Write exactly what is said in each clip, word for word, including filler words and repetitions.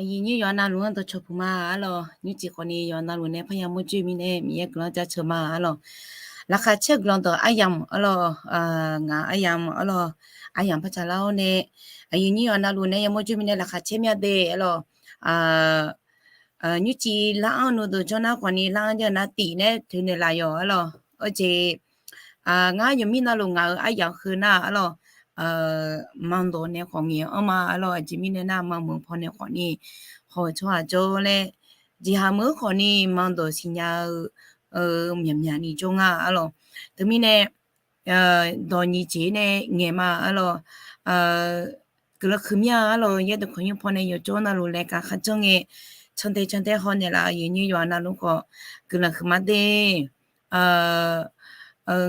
Aqyuif nyir yawqha navluf-anr dawqcawq puq ma arlawq. Nymrcif khawfni yawqha navluf nae parya mawrjoer mirnae Miqyaer guiqlanq jaceuq ma arlawq. Laqkhaq caer guiqlanq dawq aryamq arlawq. Ngaq aryamq arlawq. Aryamq par tsaqlar-awr nae, aqyuif nyir yawqha navluf nae yamawr joer mirnae laqkhaq caer mya de arlawq. Nymrcif lar-anr nuideuq janr nar khawfni lar-anr janr nar tif nae toeqnaeq laf yawq arlawq. Arjeq, ngar yawqmir navluf ngaq-euq aryamq heu nar arlawq, maqdawq nae khawf ngaeq-anr ma arlawq. Aqjeq mirnae nar maqmeuq paw nae khawfni haw tsawrhaq jawr laer, jeqhaq meuq-anr khawfni maqdawq siqnya-eu myaqmyaq ni jawr nga arlawq. Teumirnae dawq nyiq jeq nae ngaeq ma arlawq. Guiqlanq huiq mir-a arlawq. Yaerdawq khanqnymr paw nae yawqjawr navluf laeqkaq kharjanr ngae, cantae cantae haw naeqlaf-euq aqyuif nyir yawqha navluf khawf guiqlanq huiqma de.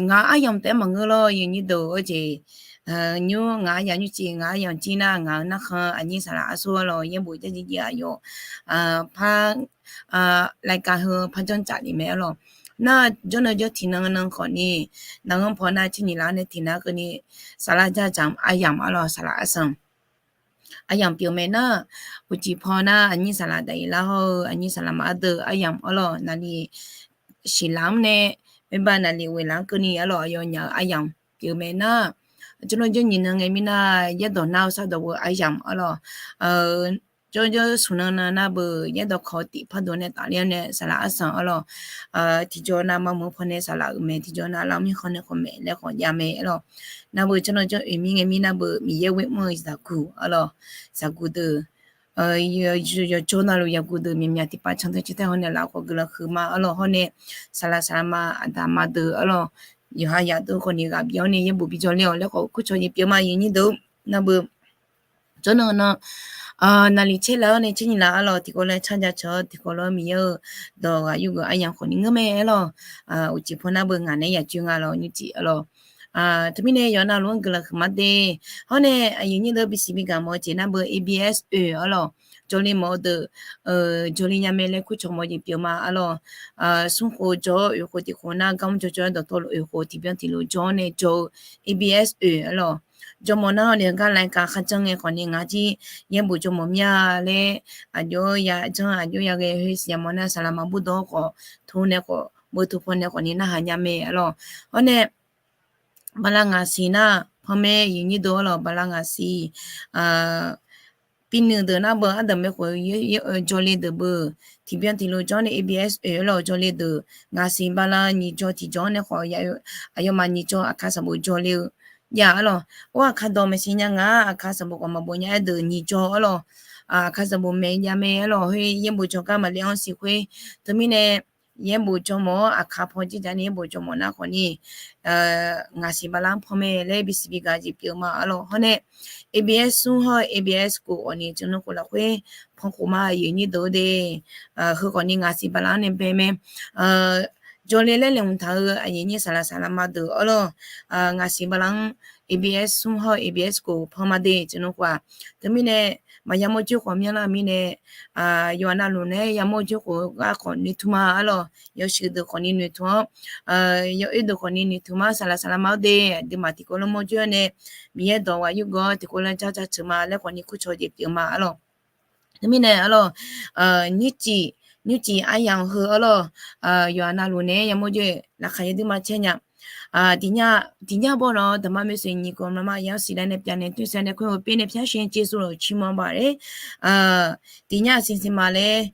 Ngaq aryamq taef-aer maqngeur lawr aqyuif nyir deuq-or jeq. Nymr ngaq aryamq nymrcif ngaq aryamq jir nar ngaq-euq narkhan aqnyir saqlaq arsor arlawq yaerbof jarjir jir aqyawf par laeqkaq heu par janr caf lef mae arlawq. Nar janr neu janr tiq nan nan khawfni, naq-anr paw nar tser nyiq laf nae tiq nar keuvni saflar jardzaq aryamq arlawq saqlaq arsanq aryamq pyeuf mae nar, uqcif paw nar aqnyir saqlaq daq-iq lar hawr-eu aqnyir saqlaq maqar deuq aryamq arlawq naqli siqlaf-anr nae, oerbar naqli ghoeqlaf-anr keuvni arlawq aqyawfnyaf-euq aryamq pyeuf mae nar, janr neu janr nyiq nan ngae mirnar yaerdawq nar-eu sardawq-eu aryamq arlawq. Janr janr smq nan nan nar beu yaerdawq kawq tif pardawq nae tafler-anr nae saqlaq arsanq arlawq. Tiqjawr nar maqmeuq paw nae saqlaq-euq mae, tiqjawr nar lar mirkhanq nae khawf maeq laer khawf jav mae arlawq. Nar beu janr neu janr oeq mir ngae mirnar beu Miqyaer ghoer mr-eu zaqguq arlawq. Zaqguq deuq yawqjawr navluf zaqguq deuq myaqmyaq tiqpav cantae cantae haw naeqlaf khawf guiqlanq huiqma arlawq hawr nae, saqlaq saqlaq ma aqda ma deuq arlawq, yawqha yaq deuq khawfni ghaq bif-awr nae yaerbof bi jawrler-awq laer khawf kurcawq jeq pyeuf ma aqyuif nyir deuq. Nar beu janr neu nan naqli caer laf-awr nae tser nyiq laf arlawq tiqkawv laer car jaceuq-awr tiqkawv lawr Miqyaer-euq dawq ghaq yurgeuf aryamq khawfni ngeur mae arlawq. Uqcif paw nar beu ngaq nae yaq joe nga lawq nymrcif arlawq. Teumirnae yawqha navluf-anr guiqlanq huiqma de. Hawr nae aqyuif nyir deuq bisiq bi gaq mawf-eu jeq nar beu A B S oeq arlawq. Jawrle mawf-eu deuq jawrle nya mae laer kurcawq mawf jeq pyeuf ma arlawq. Smr khof jawr-awr oeq khof tiq khof nar gar mr jawr jawr-aer dawqtawvluf oeq khof tiqbyan tiqlof jawr-awr nae jawr-eu A B S oeq arlawq. Jawrmawf nar hawr nae gar laeqkaq kharjanr ngae khawfni ngaq jir yaerbof jawrmawf mir-a laer aqjox ya janr aqjox ya ghae khoer siqnya mawf nar saqlaq maqbur dawq-awr khawf tov nae khawf beu tov paw nae khawfni narhaq nya mae arlawq. Hawr nae bala ngaq siq nar panmae aqyuif nyir deuq arlawq bala ngaq siq bi nuiq deuq nar beu ardanqbae khof jawrle deuq beu tiqbyan tiqlof jawr nae A B S oeq arlawq jawrle deuq ngaq siq bala nyiq jawr tiq jawr-anr nae khawf aqyawfmaf nyiq jawr aqkar sanqbof jawrle-eu jav arlawq. Or aqkar dawq maeqshi nya nga aqkar sanqbof khawf maqbof nya-aer deuq nyiq jawr arlawq. Aqkar sanqbof maeq jav mae arlawq khoer yaerbof jawrgar maqle-anr siq khoer. Teumirnae yaerbof jawrmawf-awr aqkar paw jirjaq nae yaerbof jawrmawf nar khawfni ngaq siq bala-anr panmae laer bisiq bi gaq jeq pyeuf ma arlawq. Hawr nae A B S smr hawr-eu A B S khof khawfni teunar khof lafkhoer pankhof ma aqyuif nyir deuq-or de. Heu khawfni ngaq siq bala-anr nae bae mae. Jawrle laer laeqhmq taq-eu aqyuif nyir saqlaq saqlaq ma deuq arlawq. Ngaq siq bala-anr A B S smr hawr-eu A B S khof panma de teunar khof-aq. Teumirnae maqya mawrjoer khawf myanrlar mirnae yawqha navluf nae ya mawrjoer khof-eu gar khawf noeqtmq ma arlawq. Yawshuif deuq khawfni noeqtmq-awr yawoer deuq khawfni noeqtmq ma saqlaq saqlaq ma-awr de. Aqduimaf tiqkawv lof mawrjoer-awr nae Miqyaer dawq ghaq yurgeuf-awr tiqkawv laer jar jaceuq ma laer khawfni kurcawq jeq pyeuf ma arlawq. Teumirnae arlawq, nymrcif, nymrcif aryamq heu arlawq, yawqha navluf nae ya mawrjoer laqkhaq yaerdui ma caer nya. Tiqnya, tiqnya bawr nawq daqma maeqsoeq nyiq kawv maqma yasiq laer nae pyavnaeq toer saer nae khoer-eu pyaer nae pyar shir jeqsur lawq ciqmanq baq laer. Tiqnya siqsiq ma laer,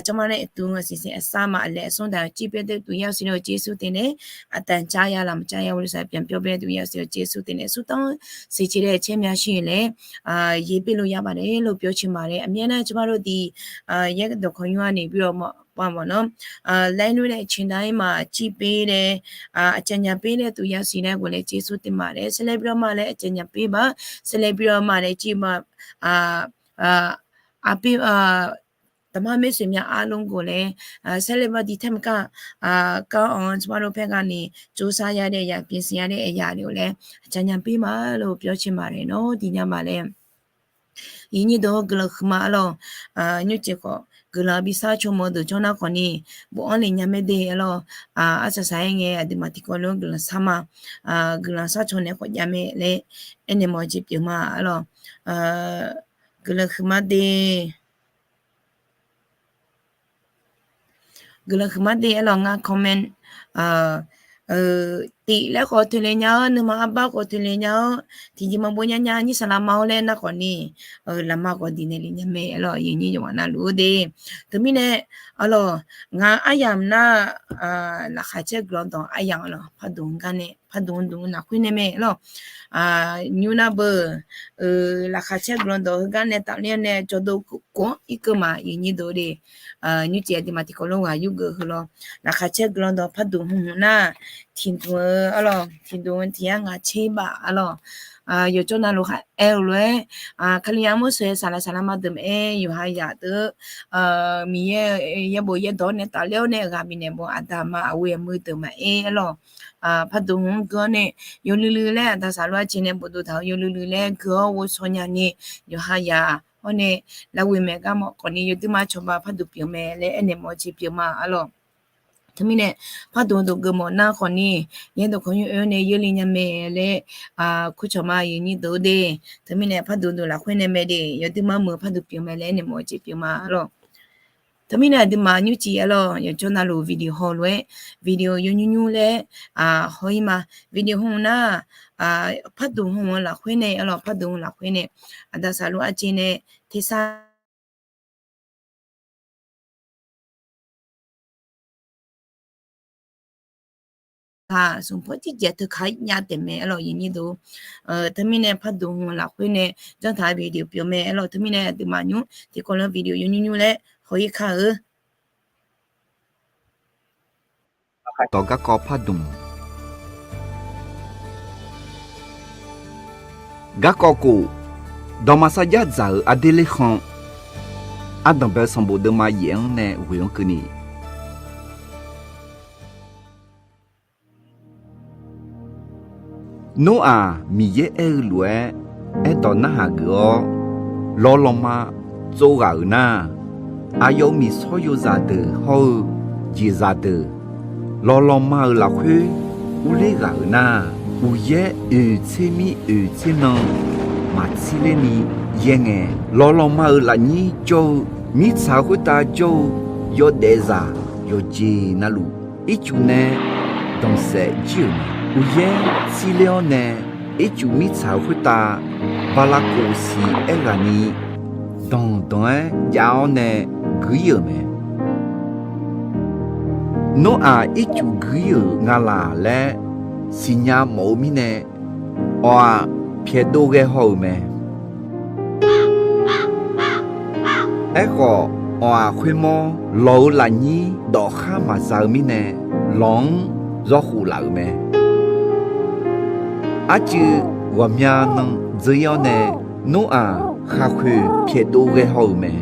jawrma nae aqtuv-eu siqsiq aqsar ma aqlaeq aqsmr daq-eu cir pyaer daef tuq yasiq laer-eu jeqsur teq nae, aqtaf jar ya laf maqjar ya-eu luf saq pyaq pyawr bae tuq yasiq-eu jeqsur teq nae surtanr siqjeq laer caer mya shir laer, yaer pyaer luf ya baq laer luf pyawr ciq ma laer aqmyan nar jawrma lawr diq, yaer dawqkawq nymr-a nae bi-awr mawf, mawf nawr, laer luf nae ciqdaq-ir ma cir pyaer laer, aqcaf nyaf pyaer laer tuq yasiq laer ghoflae jeqsur teq ma laer saerlaer bi-awr ma laer aqcaf nyaf pyaer ba, saerlaer bi-awr ma laer cir ma, aqpyaer daqma maeqsoeq mya arluf ghoflae, saerlaer ba diq taer maqkar, kar-anr jawrma lawr paer gani, jawrsar ya daef ya pyaeqsiq ya daef ya lef-awr laer aqcaf nyaf pyaer ma luf pyawr ciq ma laer nawr diq nya ma laer. Iqnyir deuq-anr guiqlanq huiqma arlawq, nymrcif khawf guiqlanq bi sar caw mawf-eu deuq jawr nar khawfni bofanr lef nya mae de arlawq, arsaq saq-aer ngae aqduimaf tiqkawv lof-anr guiqlanq sar ma, guiqlanq sar caw naeq khawf jav mae laer aernaeq mawf-eu jeq pyeuf ma arlawq, guiqlanq huiqma de. Guiqlanq huiqma de aerlawq, ngar comment tif laer khawf toeqle nya-awr, nuima arbar khawf toeqle nya-awr, tiqjeq maqbov nya nya nyir saqlaq ma-awr laer nar khawfni, lafma khawf diqnaeq le nya mae aerlawq, yawnyir yawqghaq navluf-eu de. Teumirnae aerlawq, ngaq aryamq nar, laqkhaq caer guiqlanq dawq aryamq aerlawq, pardmq gar nae pardmq dmq lafkhoer nae mae aerlawq. Nymr nar beu, laqkhaq caer guiqlanq dawq heugar nae tafler-awr nae cawqdov kof-anr irkeuv ma, yawnyir deuq de. Nymrcif aqduimaf tiqkawv lof ghaq yurgeuf heu lawr, laqkhaq caer guiqlanq dawq pardmq hmq nar, tiqdmq-eu aerlawq, tiqdmq-eu tiq yar ngaq caer baf aerlawq. Yawqjawr navluf khar aer-eu lof-aer, Kalizaq mawrsoeq saqlaq saqlaq ma deuq maqaer, yawqha yaq deuq, Miqyaer-eu yaerbof yaerdawq-awr nae tafler-awr nae ghaq bifnaeq bof aqda aqma aqghoe aqmuiq deuq maqaer aerlawq. Pardmq hmq-anr geur-awr nae yawluiv luiv laer aqda saqlaq arjeq nae bofdov taq-eu yawluiv luiv laer geur-awr ghovshaw nyani, yawqha yaq hawr nae lavghoe maeq gar mawf khawfni yawduirma cawba pardmq pyeuf mae laer aernaeq mawf-eu jeq pyeuf ma aerlawq. Teumirnae pardmq dmq geufmawf nar khawfni, yaerdawq kawq nymr oe-awr nae yeurle nya mae laer kurcawq ma, yawnyir deuq de. Teumirnae pardmq dmq lafkhoer nae mae de, yawduirma muiq-eu pardmq pyeuf mae laer aernaeq mawf-eu jeq pyeuf ma aerlawq. Teumirnae aqduimaf nymrcif aerlawq, yawqjawr navluf video haw lof-aer, video yawnymr nymr laer haw-ir ma. Video hmq nar, pardmq hmq-eu lafkhoer nae aerlawq, pardmq hmq lafkhoer nae aqda saqlaq arjeq nae tersar taq smq pawr tiqjeq teu kaq nya taef mae aerlawq, yawnyir deuq. Teumirnae pardmq hmq-eu lafkhoer nae janr taq-eu video pyeuf mae aerlawq. Teumirnae aqduimaf nymr tiqkawv lan video yawnymr nymr laer haw-ir kar-eu. Dawq garkawv pardmq. Garkawv kof, dawqma sarjax dzaq-euq aqdui lerkhan, ardanqbae-eu sanqbof deuvma yaef-anr nae ghoe-anr keuvni, Noraq Miqyaer aer-eu lof-aer aerdawq narhaq geuf-awr, lawqlawqma tsov ghaq-euq nar, aqyawf-euq miqsawr yozaq deuq hawr-eu jeqzaq deuq, lawqlawqma-euq lafkhoer urler ghaq-euq nar, uqyaer oeq tser mir oeq tser nan maqtsir lerni yaer ngae, lawqlawqma-euq lafnyir jawr-eu mirtsaq khoertav jawr-eu yawdaefzaq yawqjeq navluf, ircuf nae danqsaef jir-euq mae. Uqyaer tsir ler-awr nae, ircuf mirtsaq-euq khoertav bala kof siq aer ghaqni, danqdanq-aer jav-awr nae guir-euq mae. Noraq ircuf guir-euq nga laq laer siqnya mawf-eu mirnae, awq-aq, pyaeqdov ghae haw-euq mae. Aerkhawf, awq-aq, khoermawr lawq-euq lafnyir dawf khar maqza-eu mirnae, lawq-anr zawkhof laf-euq mae. Arcuiv ghawqmya nan dzeur-ir-awr nae, Noraq khaqkhoeq pyaeqdov ghae haw-euq mae.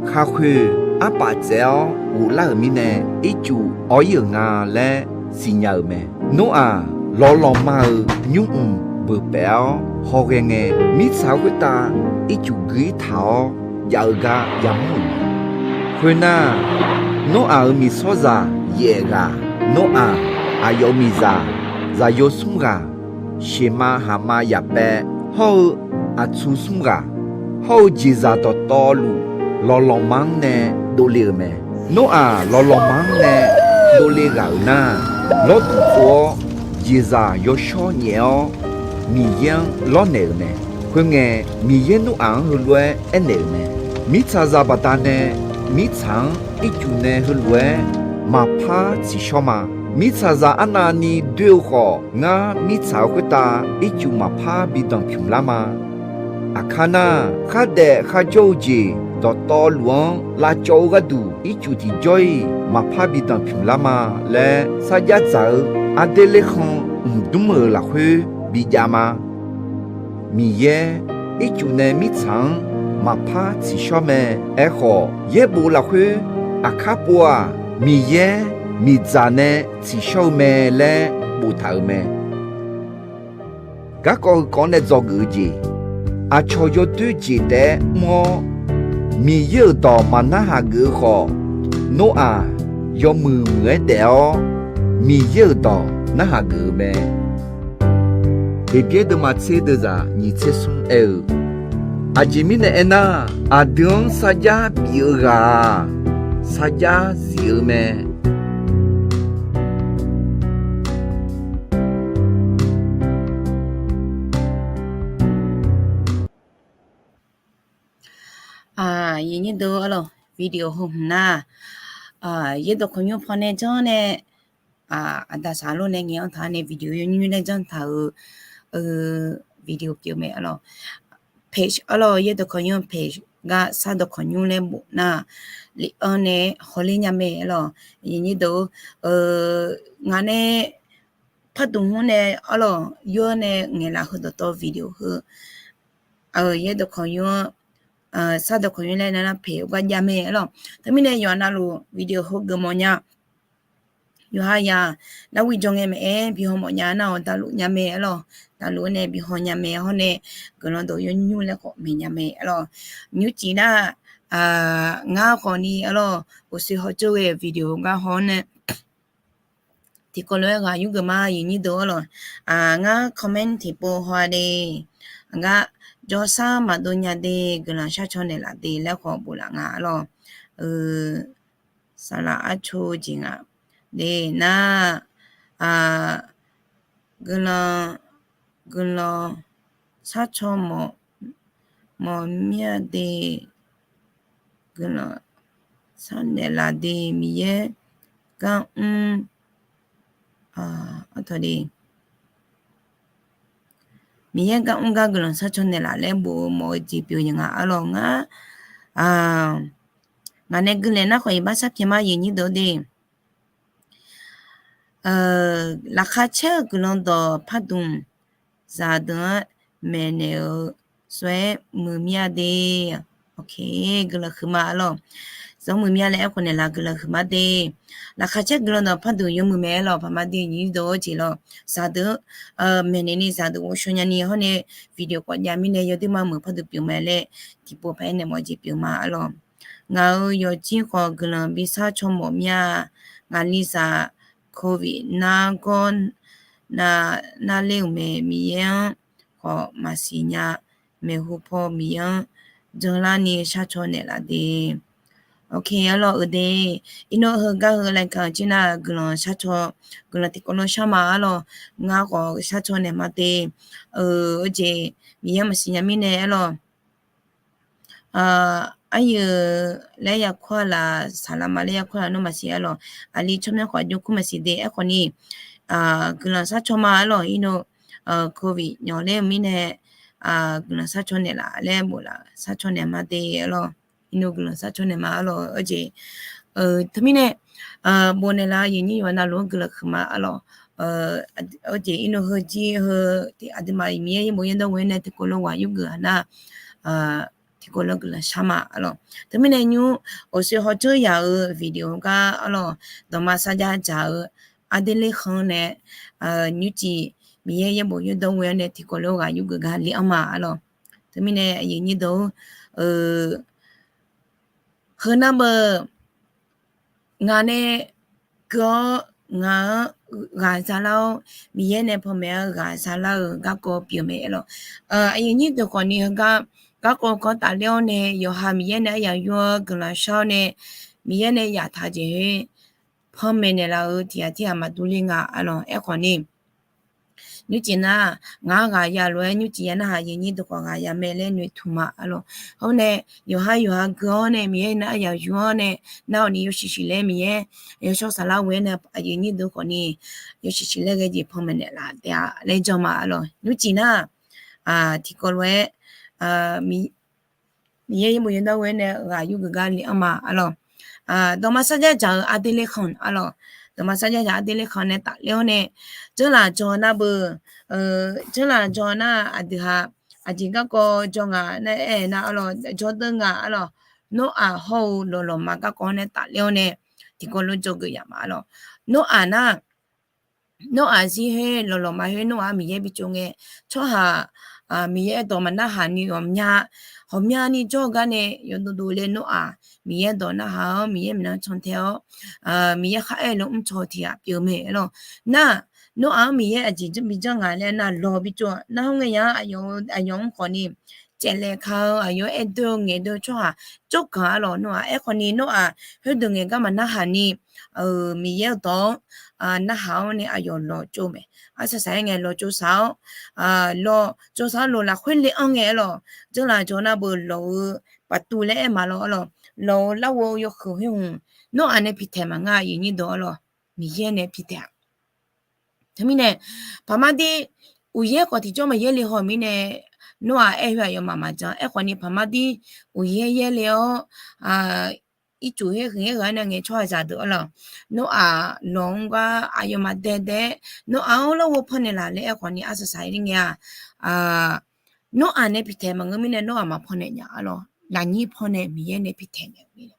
Khaqkhoeq arpaf tsaev-awr ghoflar-euq mirnae, ircuf awr-ir-euq nga laer siqnya-euq mae. Noraq lawqlawqma-euq nymrmq beuq paef-awr hawghae ngae, mirtsaq khoertav ircuf gui taq-awr jav-eu gar yamawr-euq mae. Khoernar, Noraq-euq miqsawrzaq yaef ghaq, Noraq aqyawf-euq miqzaq zaqyo smr ghaq, Sheqmav Haqmav Yaqpaev hawr-eu aqtsu smr ghaq, hawr-eu jeqzaq dawqtawvluf lawqlawqma-anr nae dovle-euq mae. Noraq lawqlawqma-anr nae dovle ghaq-euq nar, lawrduq tsov-awr jeqzaq yawshawr nyaef-awr Miqyaer-anr lawrnaeq-euq mae. Khoerngae, Miqyaer Noraq-anr heulof-aer aernaeq-euq mae. Mirtsaqzaq baqdanae mirtsaq-anr ircuf nae heulof-aer maqpar tsiqshawr ma. Mirtsaqzaq arnavni doer-eu khawf, ngar mirtsaq-euq khoertav ircuf maqpar bi danqpymq lar ma. Aqkar nar, khardaef kharjawr-eu jeq dawqtawvluf-anr lavcawv-eu gharduq ircuf tiqjawr-iq maqpar bi danqpymq lar ma laer sarjax dzaq-eu aqdui lerkhan mqdmr-euq lafkhoer bijav ma. Miqyaer ircuf nae mirtsaq-anr maqpar tsiqshawr mae. Aerkhawf, yaerbof lafkhoer aqkar pov-aq, Miqyaer miqdzaq nae tsiqshawr-eu mae laer boftaq-euq mae. Garkawv heukawv-anr nae dzawgeuf-eu jeq, aqcawq yawdoer jeq taef-aer mr-awr, Miqyaer-euq dawq maqnarhaq geuf-eu khawf, Noraq yawmuiq muiq-aer daef-awr, Miqyaer-euq dawq narhaq geuf-eu mae. Heqbyaer deuvma tser deuvzaq nyiq tser smr aer-eu, Aqjeq mirnae aernar, aqdui-anr sarjax bif-eu ghaq-aq, sarjax zif-eu mae. Aqyuif nyir deuq-or, video heu hmq nar, yaerdawq kawqnymr pawnae janr nae, aqda saqlor nae ngaeq-anr taq-awr nae video yawnymr laer janr taq-euq video pyeuf mae arlawq. Page arlawq, yaerdawq kawqnymr page gar sardawq kawqnymr laer bof nar, lef-anr nae hawler nya mae arlawq. Aqyuif nyir deuq-or, ngaq nae pardmq hmr nae arlawq, yawr nae ngaeqlaf heu dawqtawv video heu yaerdawq kawqnymr-anr, sardawq kawqnymr laer nar page-awr gar jav mae arlawq. Teumirnae yawqha navluf video heugeuf mawfnya. Yawqha yaq nar wi jawr ngae maeq-aer bihaw mawfnya nar-awq, daqluf nya mae arlawq. Daqluf-anr nae bihaw nya mae hawr nae, guiqlanq dawq yawnymr laer khawf maeq nya mae arlawq. Nymrcif nar, ngar khawfni arlawq, uqshoe hawtsov ghae-euq video gar haw-awr nae tiqkawv lof-aer ghaq yurgeuf ma, aqyuif nyir deuq-or lawq. Ngar comment tiqpov haw-a de. Aqgar jawrshar maqdov nya de, guiqlanq sharcaw naeqlaf de laer khawf bof laf nga arlawq. Saqlaq arco jeq nga de nar, guiqlanq, guiqlanq sharcaw mawf, mawf mir-a de, guiqlanq sharnaeq laf de, Miqyaer gar mr, artawq de, Miqyaer gar mr gar guiqlanq sharcaw naeqlaf laer bof-eu mawf-eu jeq pyeuf-eu nga arlawq. Ngar, ngaq nae guiqlanq nar khawf iqbax sharpyaeq ma, aqyuif nyir deuq-or de. Laqkhaq caer-eu guiqlanq dawq pardmq zaqdeuq-anr maeqnaeq-eu sawr-aer muiq mir-a de. Guiqlanq huiqma arlawq. Zawr muiq mir-a laer aerkhawf naeqlaf guiqlanq huiqma de. Laqkhaq caer guiqlanq dawq pardmq yawmuiq mae arlawq, paqma de nyir deuq-or jeq lawq. Zaqdeuq-anr maeqnaeq ni zaqdeuq ghovshaw nyani hawr nae video kawv jav mirnae yawduir maqmuiq pardmq pyeuf mae laer tiqpov paq-aer naeq mawf jeq pyeuf ma arlawq. Ngaq-euq yawqjir khawf guiqlanq bi sharcaw mawf mir-a. Ngaqli zaq covid nargawr na, narler-euq mae, Miqyaer-anr khawf maqsiq nya. Maeqhu paw Miqyaer-anr janlarni sharcaw naeqlaf de. Arlawq, euq de, irnov heugar heu รายการ jir nar guiqlanq sharcaw, guiqlanq tiqkawv lof shar ma arlawq. Ngar khawf sharcaw naeq ma de. Euq, jeq Miqyaer maqsiq nya mirnae arlawq. Aryuif laer yakur-a laf, saqlaq ma laer yakur-a laf nawr maqsiq arlawq. Aqli tsawrmyanr khawf aqjox kur maqsiq de. Aerkhawf ni guiqlanq sharcaw ma arlawq. Irnov covid nyawq ler-eu mirnae guiqlanq sharcaw naeqlaf laer bof laf, sharcaw naeq ma de arlawq. Irnov guiqlanq sharcaw naeq ma arlawq. Arjeq teumirnae bof naeqlaf, aqyuif nyir yawqha navluf-anr guiqlanq huiqma arlawq. Arjeq irnov heujir heu aqduimaf Miqyaer yaerbof yaerdawr ghoe-awr nae tiqkawv lof ghaq yurgeuf-a nar, tiqkawv lof guiqlanq shar ma arlawq. Teumirnae nymr, awqshoe hawtseur yaq-euq video gar arlawq, dawqma sarjax dzaq-eu ardele khanq nae nymrcif Miqyaer yaerbof yaerdawr ghoe-awr nae tiqkawv lof ghaq yurgeuf gar le-anr ma arlawq. Teumirnae aqyuif nyir deuq-or, heu nar beu ngaq nae keuv-awr ngaq-anr ghaq zalar-awr, Miqyaer nae panmaeq-awr ghaq zalar-euq garkawv pyeuf mae arlawq. Aqyuif nyir deuq khawfni heugar garkawv kawv tafler-awr nae yawqha Miqyaer nae aryaq yur-awr guiqlanq shar-awr nae Miqyaer nae yaftaq jeq-aer panmaeq naeqlaf-euq tiq ghaq tirghaq maqdur ler nga arlawq. Aerkhawf ni nymrcif nar, ngaq-anr ghaq ya lof-aer nymrcif ya narhaq aqyuif nyir deuq khawf ghaq ya mae laer noeqtmq ma arlawq. Hawr nae yawqha yawqha gui-awr nae Miqyaer nae aryaq yur-awr nae nar-awq ni yawshuif shuif laer Miqyaer yawshawr saflar ghoe-awr nae aqyuif nyir deuq khawfni yawshuif shuif laer ghae jeq panmaeq naeqlaf taef-a laer janr ma arlawq. Nymrcif nar, tiqkawv lof-aer Miqyaer yaerbof yaerdawr ghoe-awr nae ghaq yurgeuf gar le-anr ma arlawq. Dawqma sarjax dzaq-eu ardele khanq arlawq. Dawqma sarjax dzaq ardele khanq nae tafler-awr nae, dzeurlaf jawr nar beu, dzeurlaf jawr nar aqdui ha, aqjeq garkawv jawr nga nar aer nar arlawq, jawrdeuv nga arlawq. Noraq hawr-eu lawqlawqma garkawv nae tafler-awr nae tiqkawv lof jawrgeuf yaf ma arlawq. Noraq nar, Noraq zir khoer lawqlawqma khoer Noraq-anr Miqyaer bi tsov ngae, tsawrhaq Miqyaer dawq maqnar haq ni ghawqmya, ghawqmyani jawr-eu gar nae yawdovdov le Noraq Miqyaer dawq narhaq-awr Miqyaer minav cantae-awr, Miqyaer kharaer lof mrcaw tiq ghaq pyeuf mae arlawq. Nar, Noraq-anr Miqyaer aqjeq bi janr nga laer nar lawq bi tsov-a. Nar hawr ngae ya-anr aqyawf-anr khawfni caevlaeq ka-eu aqyawf-aer aerdoer-eu ngaeqdoer-eu tsawrhaq jawrganq arlawq. Nawr-aq aerkhawf ni nawr-aq khoerdeuq ngaeq gar maqnarhaq ni, Miqyaer-eu dawq-anr narhaq-awr nae aqyawf lawqtsov mae. Arsaq saq-aer ngae lawqtsov saq-awr, lawqtsov saq-awr loq lafkhoer le-anr ngae arlawq. Janrlaf jawr nar beu lawq-eu paqtuv laer aer ma lawr arlawq. Lawq-eu larghov yawhuiq khoer hmq, nawr-aq nae piqtaeq maqngeur-a, aqyuif nyir deuq arlawq. Miqyaer nae piqtaeq-a. Teumirnae paqmar dir uqyaer khawf tiqjawr maqyaer le haw-eu mirnae, nawr-aq aer khoer aqyawfmaf maqjan. Aerkhawf ni paqmar dir uqyaer yaer le-awr, ircuf her huiq-aer ghaq-aer nae ngae tsawrhaqzaq deuq arlawq. Nawr-aq lawq-anr gar aqyawfmaf daedae-aer, nawr-aq-anr larghov pawnaeq laf laer aerkhawf ni arsaq saq-aer ngae-a. Nawr-aq nae piqtaeq maqngeur mirnae nawr-aq maqpawnaeq nya arlawq. Lafnyir pawnaeq Miqyaer nae piqtaeq naeq-eu mirnae.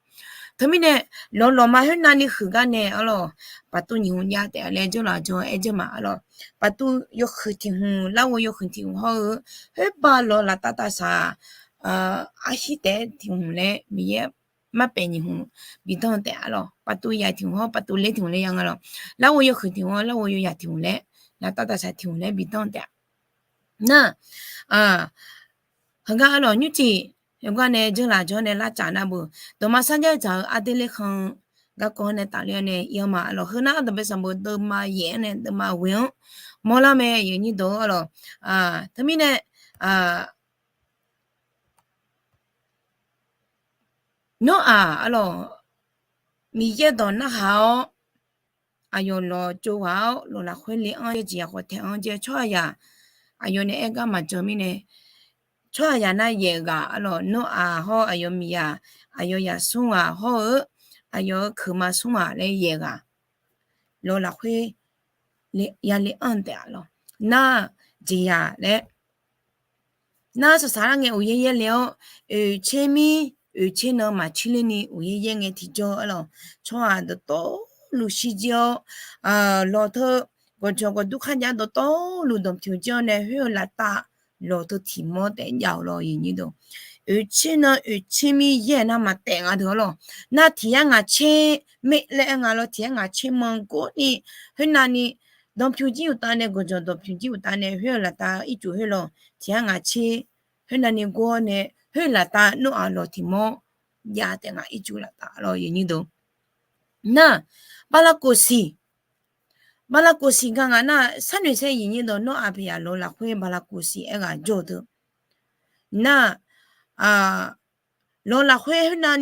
Teumirnae lawq lawqma khoernav ni huiq gar nae arlawq, paqtuv nyiq hmq jav taef-a laer janrlaf jawr-aer aer jeur ma arlawq. Paqtuv yawhuiq tiq hmq, larghov yawhuiq tiq hmq hawr-eu, khoerbav lawq laftav tavsaq arhir taef-aer tiq hmq laer Miqyaer marpaef nyiq hmq bidanr taef arlawq. Paqtuv yaq tiq hmq hawr paqtuv ler tiq hmq laer ya nga lawq. Larghov yawhuiq tiq hmq hawr larghov yawyaq tiq hmq laer, laftav tavsaq tiq hmq laer bidanr taef-a. Nar, heugar arlawq nymrcif heugar nae janrlaf jawr nae lar tsaf nar beu, dawqma sarjax dzaq-eu arder ler khan garkawv nae tafler-awr nae ir-anr ma arlawq. Heu nar ardanqbae sanqbof deuvma yaef-anr nae deuvma ghoe-anr mawrlar mae, aqyuif nyir deuq arlawq. Teumirnae Nawr-aq arlawq, Miqyaer dawq narhaq-awr, aqyawf lawqtsov ghaq-awr, lawq lafkhoer le-anr jeq yaqkhawf taeq-anr jeq tsawrhaqzaq, aqyawf nae aer gar maqjan mirnae, tsawrhaqzaq nar yaef ghaq arlawq, Nawr-aq hawr aqyawf miqzaq, aqyawf yaqsmr ghaq hawr-eu, aqyawf-euq keuqma smr ghaq laer yaef ghaq, lawq lafkhoer yale-anr taef-a lawq. Nar jeqzaq laer nar saqsaq lar ngae uqyaer yaer le-awr, oeqtser mir oeqtser nan maqtser ler ni uqyaer yaer ngae tiqjawr arlawq, tsawrhaq dawqtawvluf shirjir-awr, lawq teu gawqjawq gawqdur kharjav dawqtawvluf danqpymq jir-awr nae khoer-eu laftav lawq teu tiq mawr taef jav-awq lawq, aqyuif nyir deuq. Oeqtser nan oeqtser mir yaer nar maqtaef nga deuq arlawq. Nar tiq yar ngaq tser mae laer aer nga lawr, tiq yar ngaq tser manr gor ni, khoernav ni danqpymq jir uqtav nae gawqjawq danqpymq jir uqtav nae khoer-eu laftav ircuf khoer lawq, tiq yar ngaq tser khoernav ni gor-awr nae khoer-eu laftav Nawr-aq lawq tiq mawr jav taef nga, ircuf laftav lawq, aqyuif nyir deuq. Nar bala kof siq, bala kof siq gar ngaq nar, sharnoeq saer aqyuif nyir deuq, Nawr-aq paeqyaq lawq lafkhoer bala kof siq aer ghaq jawr-eu deuq. Nar lawq lafkhoer khoernav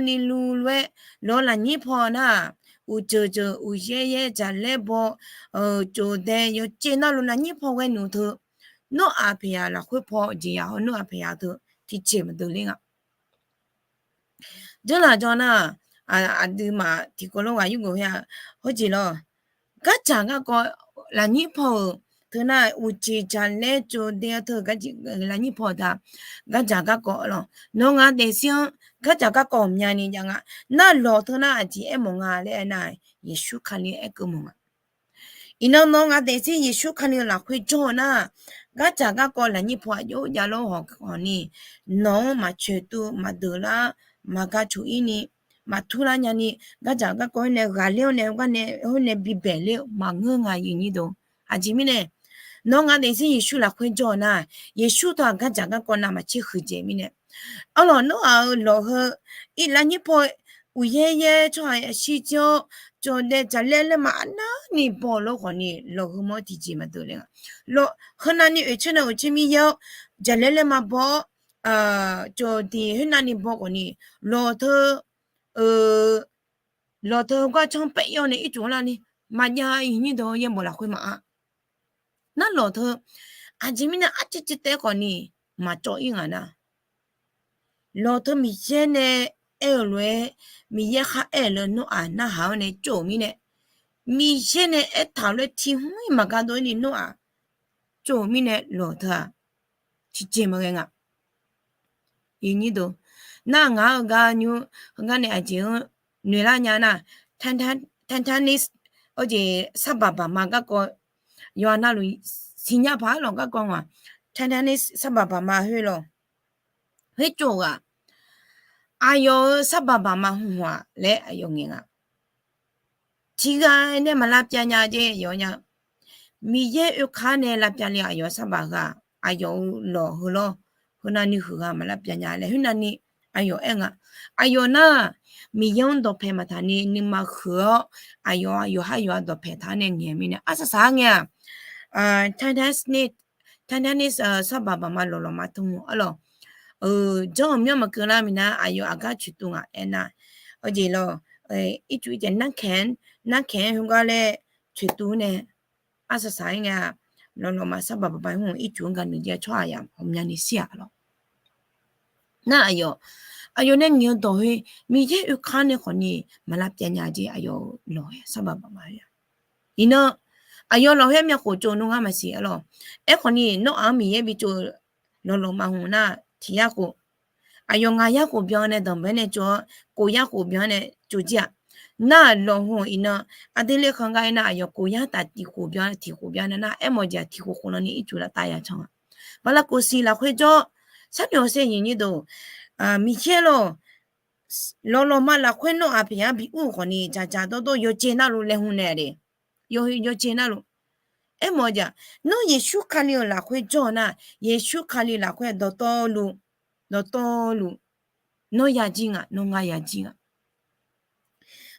ni luf lof-aer lawq lafnyir paw nar-aq, uqceuq ceuq uqyaer yaer jaqlaer baw, coqdae yawcev nar lawq lafnyir paw ghae nmq teu, Nawr-aq paeqyaq lafkhoer paw jeqzaq hawr Nawr-aq paeqyaq teu tiqjeq maqdeuq ler nga. Janrlaf jawr nar, aqduimaf tiqkawv lof ghaq yurgeuf khoer-a, hawjeq lawr, gardzaq garkawv lafnyir paw-euq teu nar, uqceuq jaqlaer coqdae teu lafnyir paw-euq ta, gardzaq garkawv lawq. Nawq-eu ngaq daefzir-anr gardzaq garkawv ghawqmyani jav nga. Nar lawq teu nar aqjeq aermawf nga laer aernar, Yeqsur Kali aerkeuv mawf nga. Iqnan nawq-eu ngaq daefzir Yeqsur Kali-eu lafkhoer jawr-eu nar, gardzaq garkawv lafnyir paw aqjox javlar-awr hawq hawq ni, nawq-anr maqcoeq tuv maqdeuq lar, maqgar coq-ir ni, maqtur lar nyani, gardzaq garkawv khoer nae ghaqler-awr nae gar nae khoer nae bibaeq ler-eu maqngeur nga, aqyuif nyir deuq. Aqjeq mirnae, nawq-eu ngaq daefzir Yeqsur lafkhoer jawr-eu nar, Yeqsur teu-aq gardzaq garkawv navmaqtser huiqdzaeq mirnae, arlawq Nawr-aq-euq lawq heu, lafnyir paw uqyaer yaer tsawrhaq shirjir-awr, coqdae jaqlaer laerma arnavni baw lof khawf ni lawq heu mawr tiqjeq maqdeuq le nga. Lawq heu navni oeqtser nan oeqtser mir yaer-awr, jaqlaer laerma baw-awr, coqdiq khoer navni baw khawf ni, lawq teu, lawq teu heugar canr paef-awr nae ircuf larni, maqjav, aqyuif nyir deuq, yaerbof lafkhoer maqanr. Nar lawq teu, aqjeq mirnae arciv civ taef khawf ni maqcawv-ir ngaq nar, lawq teu Miqyaer nae aer-euq lof-aer, Miqyaer kharaer-euq lof-aer Nawr-aq narhaq-awr nae tsov-euq mirnae, Miqyaer nae aertaq-euq lof-aer tiq hmq-ir maqgar dov-ir ni Nawr-aq tsov-euq mirnae lawq teu-aq tiqjeq maqghae nga. Nar ngaq-anr heugar nymr heugar nae aqjeq-anr noeqlar nya nar, Titanic, hawjeq sarbaq baqma garkawv, yawqha navluf siqnya paq-aer lawq garkawv nga. Titanic sarbaq baqma khoer lawq, khoer tsov-eu ghaq, aqyawf-euq sarbaq baqma hmq-aq laer aqyawf ngaeq nga. Tiqghaq nae maq lavpyav nya jeq yawf nya. Miqyaer oekar nae lavpyav le aqyawf sarbaq ghaq, aqyawf-euq lawq heu lawr, Heunavni huiq ghaq maqlar pyav nya laer khoernavni aqyawf aer nga. Aqyawf nar, Miqyaer-anr dawqpaeq maqtaq ni nuima huiq-awr, aqyawf yawqhar yawqha dawqpaeq taq-awr nae ngaeq mirnae arsaq saq-aer ngae-aq, Titanic, Titanic sarbaq baqma lawqlawqma tmr arlawq, janr-euq myanr maqkeuv lar minav aqyawf aqgar coeqtuv ngaq aernar, aqjeq lawr, ircuf ircuf narkaeq, narkaeq-aer heugar laer coeqtuv nae arsaq saq-aer ngae-aq, lawqlawqma sarbaq baqma hmq ircuf-anr ga nuijae tsawrhaq yamq ghawqmyani shir-aq lawq. Nar aqyawf, aqyawf nae ngaeq-eu dawq heu Miqyaer oekar nae khawfni maqlar pyav nya jeq aqyawf-euq lawq-aer sarbaq baqma-a. Iqnan aqyawf lawq khoer myavkhof tsov nar ngar maqsiq arlawq. Aerkhawfni Nawr-aq-anr Miqyaer bi tsov lawqlawqma hmq nar tiq yar khof, aqyawf ngaq yar khof byan nae danqbae nae tsov-awr, khof yar khof byan nae tsov jir-aq. Nar lawq hmq iqnan aqdui lekhanq gar aernar aqyawf khof yar taf tiq khof byan tiq khof byan nar nar aermawf jeq-aq tiq khof khof lanni ircuf laftav ya can-a. Bala khof siq lafkhoer jawr, sharnoeq-awr sher nyiq nyir deuq, Miqyaer lawq, lawqlawqma lafkhoer Nawr-aq paqyar bi ur-eu khawfni dzaqdzaq dawrdawr yawqjeq navluf laeqhmq naeq de. Yawqjeq navluf. Aermawf-eu jeq-aq, Nawr Yeqsur Kali-euq lafkhoer jawr-eu nar, Yeqsur Kali lafkhoer dawqtawvluf, dawqtawvluf, Nawr yajir nga, Nawr ngar yajir nga.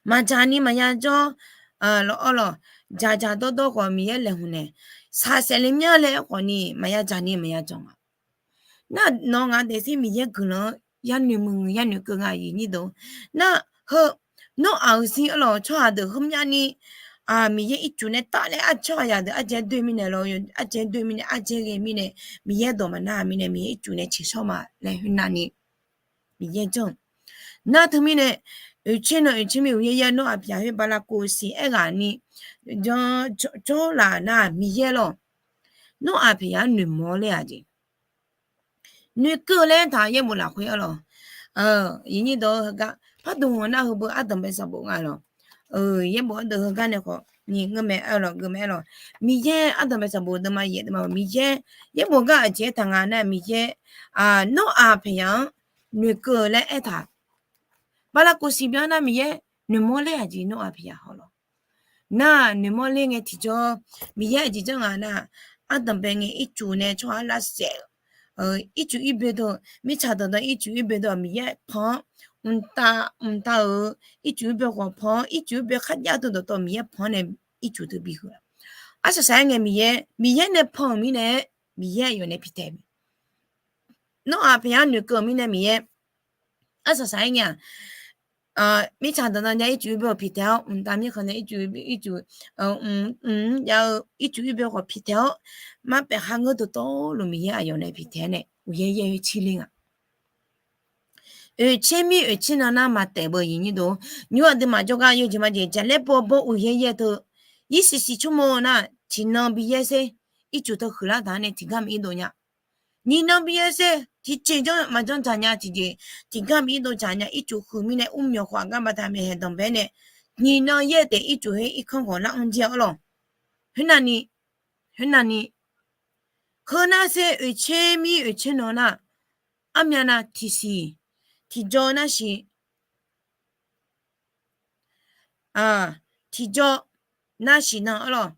Maqdzaq ni maqya jawr, lawq arlawq, dzaqdzaq dawrdawr khawf Miqyaer laeqhmq naeq, saqsaef le myanr laer aerkhawfni maqya dzaq ni maqya dzawq nga. Nar nawq ngaq daefzir Miqyaer guiqlanq-anr yanoeq muiq yanoeq keuv nga nyiq nyir deuq. Nar heu, Nawr-aq-euq zir arlawq tsawrhaq deuq heumyav ni, Miqyaer ircuf nae taf laer artsawrhaq yaq deuq ardzae doe mirnae lawq, ardzae doe mirnae ardzae ghae mirnae, Miqyaer dawq maqnar mirnae Miqyaer ircuf nae ceqshawr ma laer khoernavni Miqyaer janr. Nar teumirnae, oeqtser nan oeqtser mir uqyaer yaer Nawr-aq paqyar khoer bala khof siq aerghaq ni jawr laf nar Miqyaer lawq, Nawr-aq paqyar noeqmawr ler-aq jeq. Noeqkeuv laer taq yaerbof lafkhoer arlawq, nyiq nyir deuq-eu heugar pardmq-eu nar heubeu ardanqbae sanqbof nga lawq. Yaerbof ardeuv heugar nae khawf nyiq ngeur mae arlawq, ngeur mae arlawq. Miqyaer ardanqbae sanqbof deuvma yaef deuvma-eu Miqyaer, yaerbof gar aqjeq aertaq nga nar Miqyaer, Nawr-aq paqyar-anr noeqkeuv laer aertaq. Bala khof siq byan nar Miqyaer noeqmawr ler-aq jeq Nawr-aq paqyar haw lawq. Nar noeqmawr ler ngae tiqjawr, Miqyaer aqjeq janr nga nar, ardanqbae ngae ircuf nae tsawrhaq lavsaef-eu, ircuf irboe deuq, mirtsaq dawqdawq ircuf irboe deuq Miqyaer pan-anr, mqtav mqtav-euq ircuf irboe khawf pan-anr, ircuf irboe kharjav deuq dawqtawv Miqyaer pan-anr nae ircuf deuq bihuiq-a. Arsaq saq-aer ngae Miqyaer, Miqyaer nae pan-euq mirnae, Miqyaer aqyawf nae piqtaeq mae. Nawr-aq paqyar noeqkeuv-euq mirnae Miqyaer arsaq saq-aer ngae-aq, mirtsaq dawqdawq nya ircuf irboe khawf piqtaeq-awr, mqtav mirkhanq nae ircuf, ircuf, mq, mq, jav-eu ircuf irboe khawf piqtaeq-awr, marpaef kharngeur dawqtawvluf Miqyaer aqyawf nae piqtaeq-aer nae uqyaer yaer-aer cirler nga. Oeqtser mir oeqtser nan nar maqtaef beu nyiq nyir deuq, nymr aqduimaf jawrgar yawjeq majeq jaqlaer bawbawr uqyaer yaer teu, yirsiq siq tsawrmawr nar tiqnan bi yaer sher, ircuf teu huiqlar taq-anr nae tiqgar maqir dov nya. Nyiqnan bi yaer sher, tiqjeq janr maqjanr dzaq nya tiqjeq, tiqgar maqir dov dzaq nya ircuf huiq mirnae ur myawq khawf aqgar baqda maeqhaeq danqbae nae, nyiqnan yaer taef ircuf khoer irkanr ghawq lar anr jir-a arlawq. Khoernavni, khoernavni, heunar sher oeqtser mir oeqtser nan nar, armyav nav tiqsiq, tiqjawr nar siq, tiqjawr nar siq nan arlawq,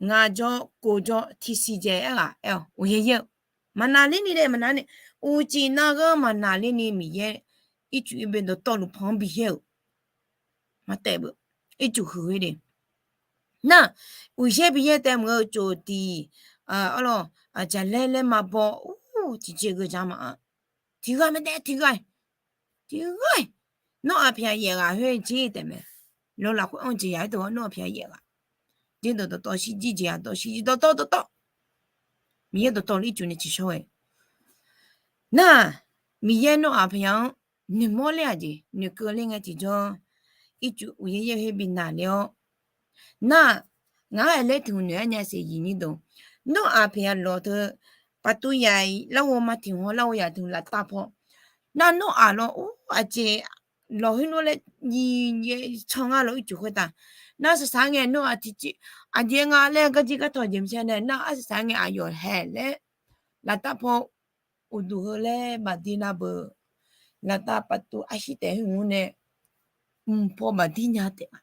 ngaq jawr kof jawr tiqsiq jaeq aerghaq aer-awq uqyaer yaer-eu. Maqnaqlerni dae maqnaqlerni, uqcif nav ghanr maqnaqlerni Miqyaer ircuf irboe dawqtawvluf pan-anr bi yaer-euq. Maqtaef beu, ircuf huiq-eu de. Nar, uqyaer bi yaer taef meuq-eu cof tiq, arlawq, jaqlaer laer maqbaw, tiqjeq gheujaq maqanr. Tiqghaq mae taef tiqghaq, tiqghaq, Nawr-aq pyaeq yaef ghaq khoer jir taef mae. Lawq lafkhoer anr jeq yaq-aer deuq-awr Nawr-aq pyaeq yaef ghaq. Jir dawqtawv shirjir jeq-aq dawq shirjir dawqtawv dawqtawv. Miqyaer dawqtawvluf ircuf nae ciqshawr-eu. Nar, Miqyaer Nawr-aq pyaeq-anr noeqmawr ler-aq jeq, noeqkeuv ler ngae tiqjawr, ircuf uqyaer yaer khoer bi naqler-awr, nar, ngaq-aer laer tiq hmq noeq-aer nya siq nyiq nyir deuq, Nawr-aq pyaeq-a lawq teu, paqtuv yaq larghov ma tiq hmq larghov yaq tiq hmq laftav paw, nar Nawr-aq lawq or aqjeq lawq khoer Nawr laer nyiq nyae can ngar lawq ircuf khoertav. Nar saqsaq-aer ngae Nawr-aq tiqjeq, aqjeq nga laer garjir gartawq jeq maqsiq nae nar arsaq saq-aer ngae aqyawf haeq laer laftav paw uqduq heu laer maqdir nar beu, laftav paqtuv arshir taef khoer hmq-anr nae mq paw maqdir nya taef-a.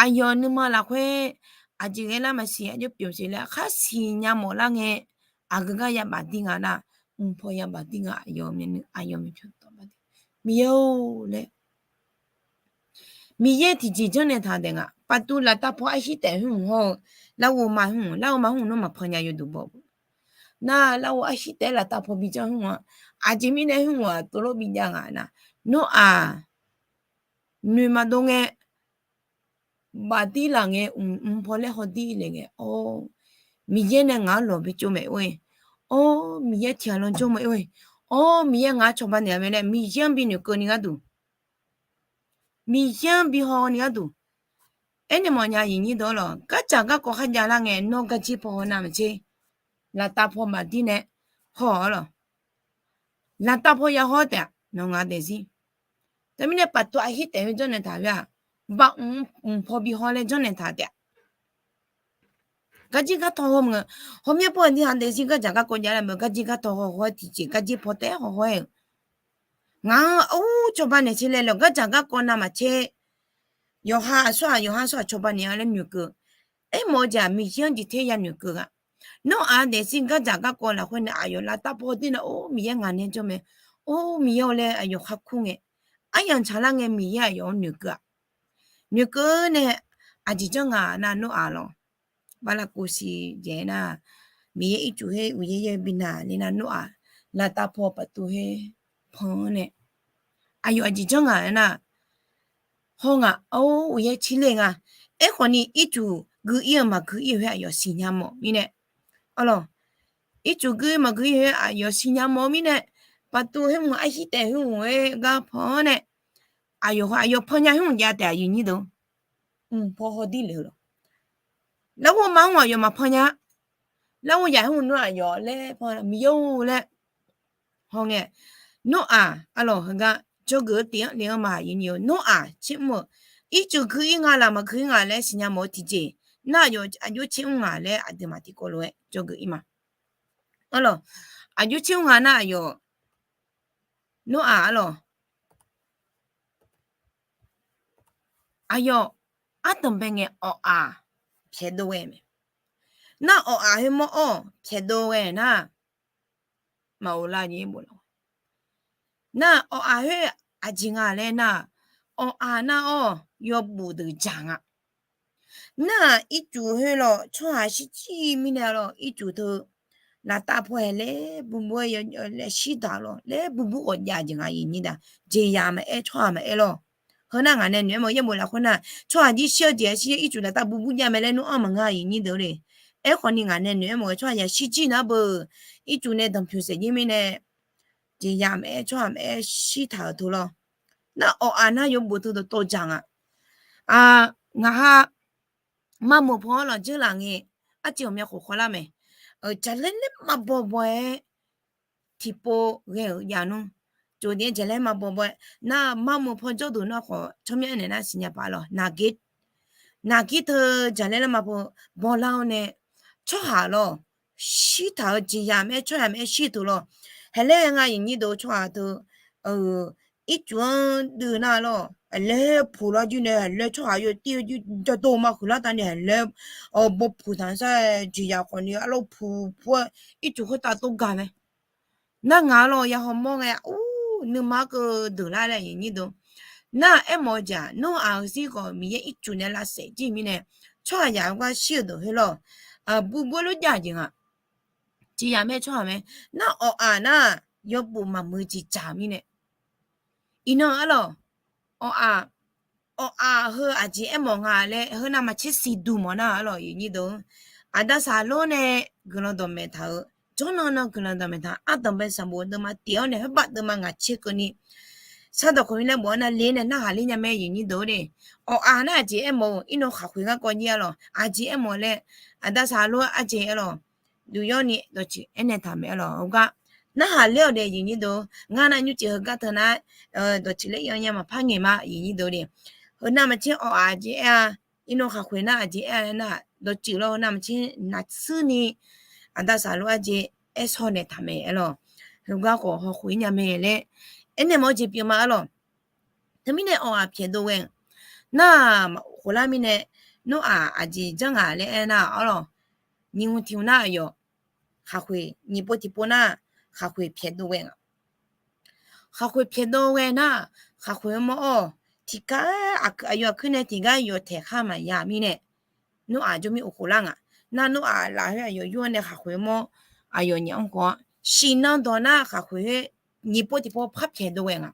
Aqyawf nuima lafkhoer aqjeq ghae lar maqsiq, aqjox pyeuf siq laer khar siqnya mawf lar ngae, aqgeu gar yabaf dir nga nar, mqpaw yabaf dir nga, aqyawf myavnuiv aqyawf myavpyawq tawq ba de, Miqyaer-or laer, Miqyaer tiqjeq janrnaeq taq daef nga. Paqtuv laftav paw arshir taef hmq hawr-eu, larghov ma hmq, larghov ma hmq nawr maqpan nya yawduq baw. Nar larghov arshir taef-aer laftav paw bi janr hmq-a. Aqjeq mirnae hmq-aq tov lor bi jav nga nar, nawr-aq noeq maqdov ngae, bafdir laf ngae, mqpaw laer hawdir le ngae, or, Miqyaer nae ngaq-anr lawq bi tsov mae or-e, or, Miqyaer tiqghaq lan jawr mae or-e, or, Miqyaer ngaq-anr cawba naeq-a mae laer Miqyaer-anr bi noeqkeuv ni gharduq, Miqyaer-anr bi haw ni gharduq. Aernaeq mawfnya yiqnyir deuq-ar lawq, gardzaq garkawv kharjav lar ngae nawr garjir paw haw navmaqtser, laftav paw maqdir nae haw-ar lawq. Laftav paw ya haw taef-a, nawq ngaq daefzir. Teumirnae paqtuv arshir taef heu janrnaeq taq khoer-aq, baq mq paw bi haw laer janrnaeq taq taef-a. Garjir gartaw haw maqngeur, hawmyaer paw aqdir haq daefzir gardzaq garkawv jav lar meuq garjir gartaw haw haw-aer tiqjeq garjir paw taef-aer haw haw-aer-euq. Ngaq-anr ur cawba naeq tser laer lawq, gardzaq garkawv navmaqtser, yawqha aqsur-aq yawqha aqsur-aq cawba naeq-a laer noeqkeuv. Aermawf-eu jeq-aq Miqyaer-anr jeq ter ya noeqkeuv ghaq. Nawr-aq daefzir gardzaq garkawv lafkhoer nae aqyawf laftav paw dir nae or Miqyaer ngaq nae jawr mae, or Miqyaer-or laer aqyawf kharkur ngae, aryamq tsaqlar ngae Miqyaer aqyawf-anr noeqkeuv-aq. Noeqkeuv nae aqjeq janr nga nar nawr-aq lawq. Baqlaqkuv siq jaev nar, Miqyaer ircuf her uqyaer yaer bi naq le nar nawr-aq, laftav paw paqtuv her pan-anr nae, aqyawf aqjeq janr nga aernar, haw ngaq or uqyaer cir le nga. Aerkhawf ni ircuf gui ir-eu maqgui ir-eu khoer aqyawf siqnya mawf mirnae, ar lawq, ircuf gui maqgui khoer aqyawf siqnya mawf mirnae, paqtuv khoer mq arshir taef khoer mq-aer gar pan-anr nae, aqyawf aqyawf pan nya khoer mq jav taef-a yiqnyir deuq. Mq paw haw dir le-eu lawq. Larghov ma mr aqyawf maqpan nya. Larghov yaf khoer mq nawr aqyawf laer pan Miqyaer-or laer haw ngae, nawr-aq ar lawq heugar jawrgeuf-eu tif-anr le-anr ma yiqnyir-eu nawr-aq tser mr-eu, ircuf gui ir nga laf maqgui ir nga laer siqnya mawf-eu tiqjeq, nar aqyawf aqjox tser mr nga laer aqduimaf tiqkawv lof-aer jawrgeuf ir ma. Ar lawq, aqjox tser mr nga nar aqyawf, nawr-aq ar lawq, aqyawf ardanqbae ngae awq-aq pyaeqdov ghae mae. Nar awq-aq khoer mawr-awr pyaeqdov ghae nar, maqghov lar jeq bof laf. Nar awq-aq khoer aqjeq nga laer nar, awq-aq nar-awr yawbuf deuq dzaq nga. Nar-aq ircuf khoer lawq tsawrhaq shirjir mirnae lawq ircuf teu laftav paw haeq laer burbur-aer laer shir daq lawq laer burbur ghawqjav jeq nga yiqnyir daq. Jeqzaq maqaer tsawrhaq maqaer lawq. Heu nar ngaq nae noeq-aer mawf-eu yaerbof lafkhoer nar, tsawrhaq jir shir-eu jeq-a shir-aer ircuf laftav burbur jav mae laer nawr-anr maqngeur yiqnyir deuq le. Aerkhawf ni ngaq nae noeq-aer mawf-eu tsawrhaq yaq shirjir nar beu, ircuf nae danqpyoq saef jir mirnae jeqzaq maqaer tsawrhaq maqaer shir taq-euq teu lawq. Nar awq-aq nar yawbuf teu dawqtawv dzaq nga. Ngaq ha marmuiq paw-anr lafjeurlaf ngae, arciv ghawqmya khof khawvlar mae. Jaqlaer laer maqbaw baw-aer tiqpov ghae-euq jav nmr. Tsofdaef jaqlaer maqbaw baw-aer nar marmuiq paw jawrduq nar khawf tsawrmyanr naeq nar siqnya paq lawq. Naqgir teu jaqlaer laer maqbaw, bawlar-awr nae tsawrhaq lawq shirtaq-eu jeqzaq maqaer tsawrhaq maqaer shir teu lawq. Haeq laer ghae nga yiqnyir deuq tsawrhaq teu ircuf-anr duiv nar lawq, haeq laer puq lar jir nae haeq laer tsawrhaq yawtir-eu jir jadov ma huiqlar tavni haeq laer bawpuq taq sar jeqzaq khawfni arlawr puq pu-aer ircuf khoertav tov gaq mae. Nar ngaq-anr lawq ya hawmawr ngae ur nuima keuv deuq lar laer yiqnyir deuq. Nar aermawf-eu jeq-aq nawr-aq heu shir khawf Miqyaer ircuf nae lavsaef jir mirnae, tsawrhaq yaq-eu gar shir-eu deuq khoer lawq, burbur lof jav jeq nga. Jeqzaq maqaer tsawrhaq mae. Nar awq-aq nar yawbuf maqmuiq jeq dzaq mirnae. Iqnan ar lawq, awq-aq, awq-aq heu aqjeq aermawf nga laer heu navmaqtser siqduq mawf nar ar lawq yiqnyir deuq. Aqda Saqlor nae guiqlanq dawqmaeq taq-euq, jawrnan nan guiqlanq dawqmaeq taq ardanqbae sanqbof deuvma tif-awr nae khoerbav deuvma ngaq tser keuvni sardawq khawqni laer bof-awr nar ler nae narhaq ler nya mae yiqnyir deuq-or de. Awq-aq nar aqjeq aermawf-eu irnan khaqkhoeq garkawv jir ar lawq, aqjeq aermawf laer, Aqda Saqlor arjeq ar lawq, duq yawrni dawqtsuif aernaeq taq mae ar lawq. Heugar narhaq ler-awq daef yiqnyir deuq, ngar nav nymrcif heugar teu nar dawqtsuif laer ir-anr nya maqpar ngaeq ma yiqnyir deuq de. Heu navmaqtser awq-aq aqjeq aer-a, irnan khaqkhoeq nar aqjeq aer-a nar dawqtsuif lawr heu navmaqtser naqsur ni Aqda Saqlor arjeq aer shaw naeq taq mae ar lawq. Heugar khawf hawkhoeq ir nya mae laer aernaeq mawf-eu jeq pyeuf ma ar lawq. Teumirnae awq-aq pyaeqdov ghae-eu Nar-aq, maqkhof lar mirnae, Noraq aqjeq janr ngaq laer aernar-aq, arlawq, nyiq hmq tiq hmq nar aqyawf khaqkhoeq nyiq pov tiq pov nar, khaqkhoeq pyaeqdov ghae nga. Khaqkhoeq pyaeqdov ghae nar, khaqkhoeq-eu mawr-awr, tiqgar aqyawf aqkuir nae tiqgar yawtaeq khar maqya mirnae, Noraq jawr mir of khof lar nga. Nar Noraq lafkhoer aqyawf yur-awr nae khaqkhoeq-eu mawr aqyawf nyiq-anr khawf-anr, siqnan dawq nar khaqkhoeq khoer nyiq pov tiq pov par pyaeqdov ghae nga.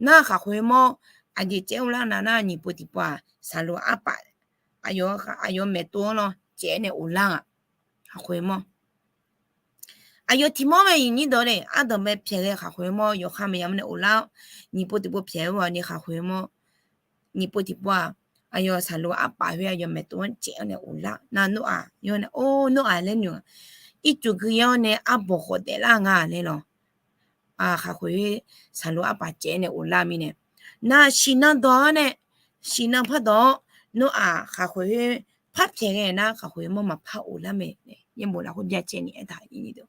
Nar khaqkhoeq-eu mawr aqjeq caev-awr lar nav nar, nyiq pov tiq pov-aq, saqlaq arpaf aqyawf maeqtov-anr lawr caev-aer nae of lar nga. Khaqkhoeq mawr aqyawf tiq mawr mae, iqnyir deuq le, ardanqbae pyaeq ghae khaqkhoeq mawr yawkhav maqya mawr nae of lar-awr, nyiq pov tiq pov pyaeq-eu ghawqni khaqkhoeq mawr nyiq pov tiq pov-aq, aqyawf saqlaq arpaf khoer aqyawf maeqtov-anr caev-awr nae of lar. Nar Noraq yawr nae, or, Noraq laer noeq-aq, ircuf gui yawr nae arbawq khawf daeflar nga laer lawr. Khaqkhoeq khoer saqlaq arpaf caev-aer nae of lar mirnae, nar siqnan dawq-awr nae, siqnan pardawq-awr, Noraq khaqkhoeq khoer par pyaeq ghae nar khaqkhoeq mawr maqpar of lar mae. Yaerbof lafkhoer byacaevni aertaq-ir.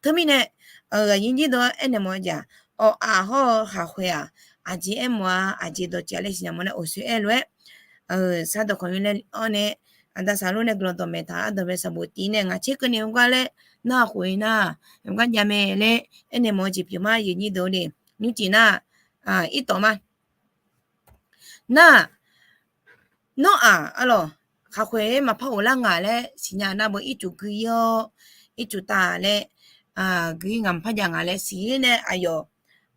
Teumirnae, aqnyir jir deuq-anr aernaeq mawf-eu jeq-aq, awq-aq hawr-eu khaqkhoeq-aq, aqjeq aermawf-a, aqjeq dawqcaev laer siqnya mawf nae of soe aer lof-aer, sar dawqkawq nymr laer anr nae, aqda saqlor nae guiqlanq dawqmaeq taq-awr, ardanqbae saqbof tiv nae ngaq tser keuvni heugar laer nar khof-ir nar, heugar jav mae laer aernaeq mawf-eu jeq pyeuf ma, iqnyir deuq le. Nymrcif nar, irtawf ma. Nar, Noraq arlawq, khaqkhoeq maqpar of lar ngaq laer siqnya nar beu, ircuf gui-ir-awr, ircuf taq laer, gui-ir ngaq maqpar jav ngaq laer siq-ir nae, aqyawf,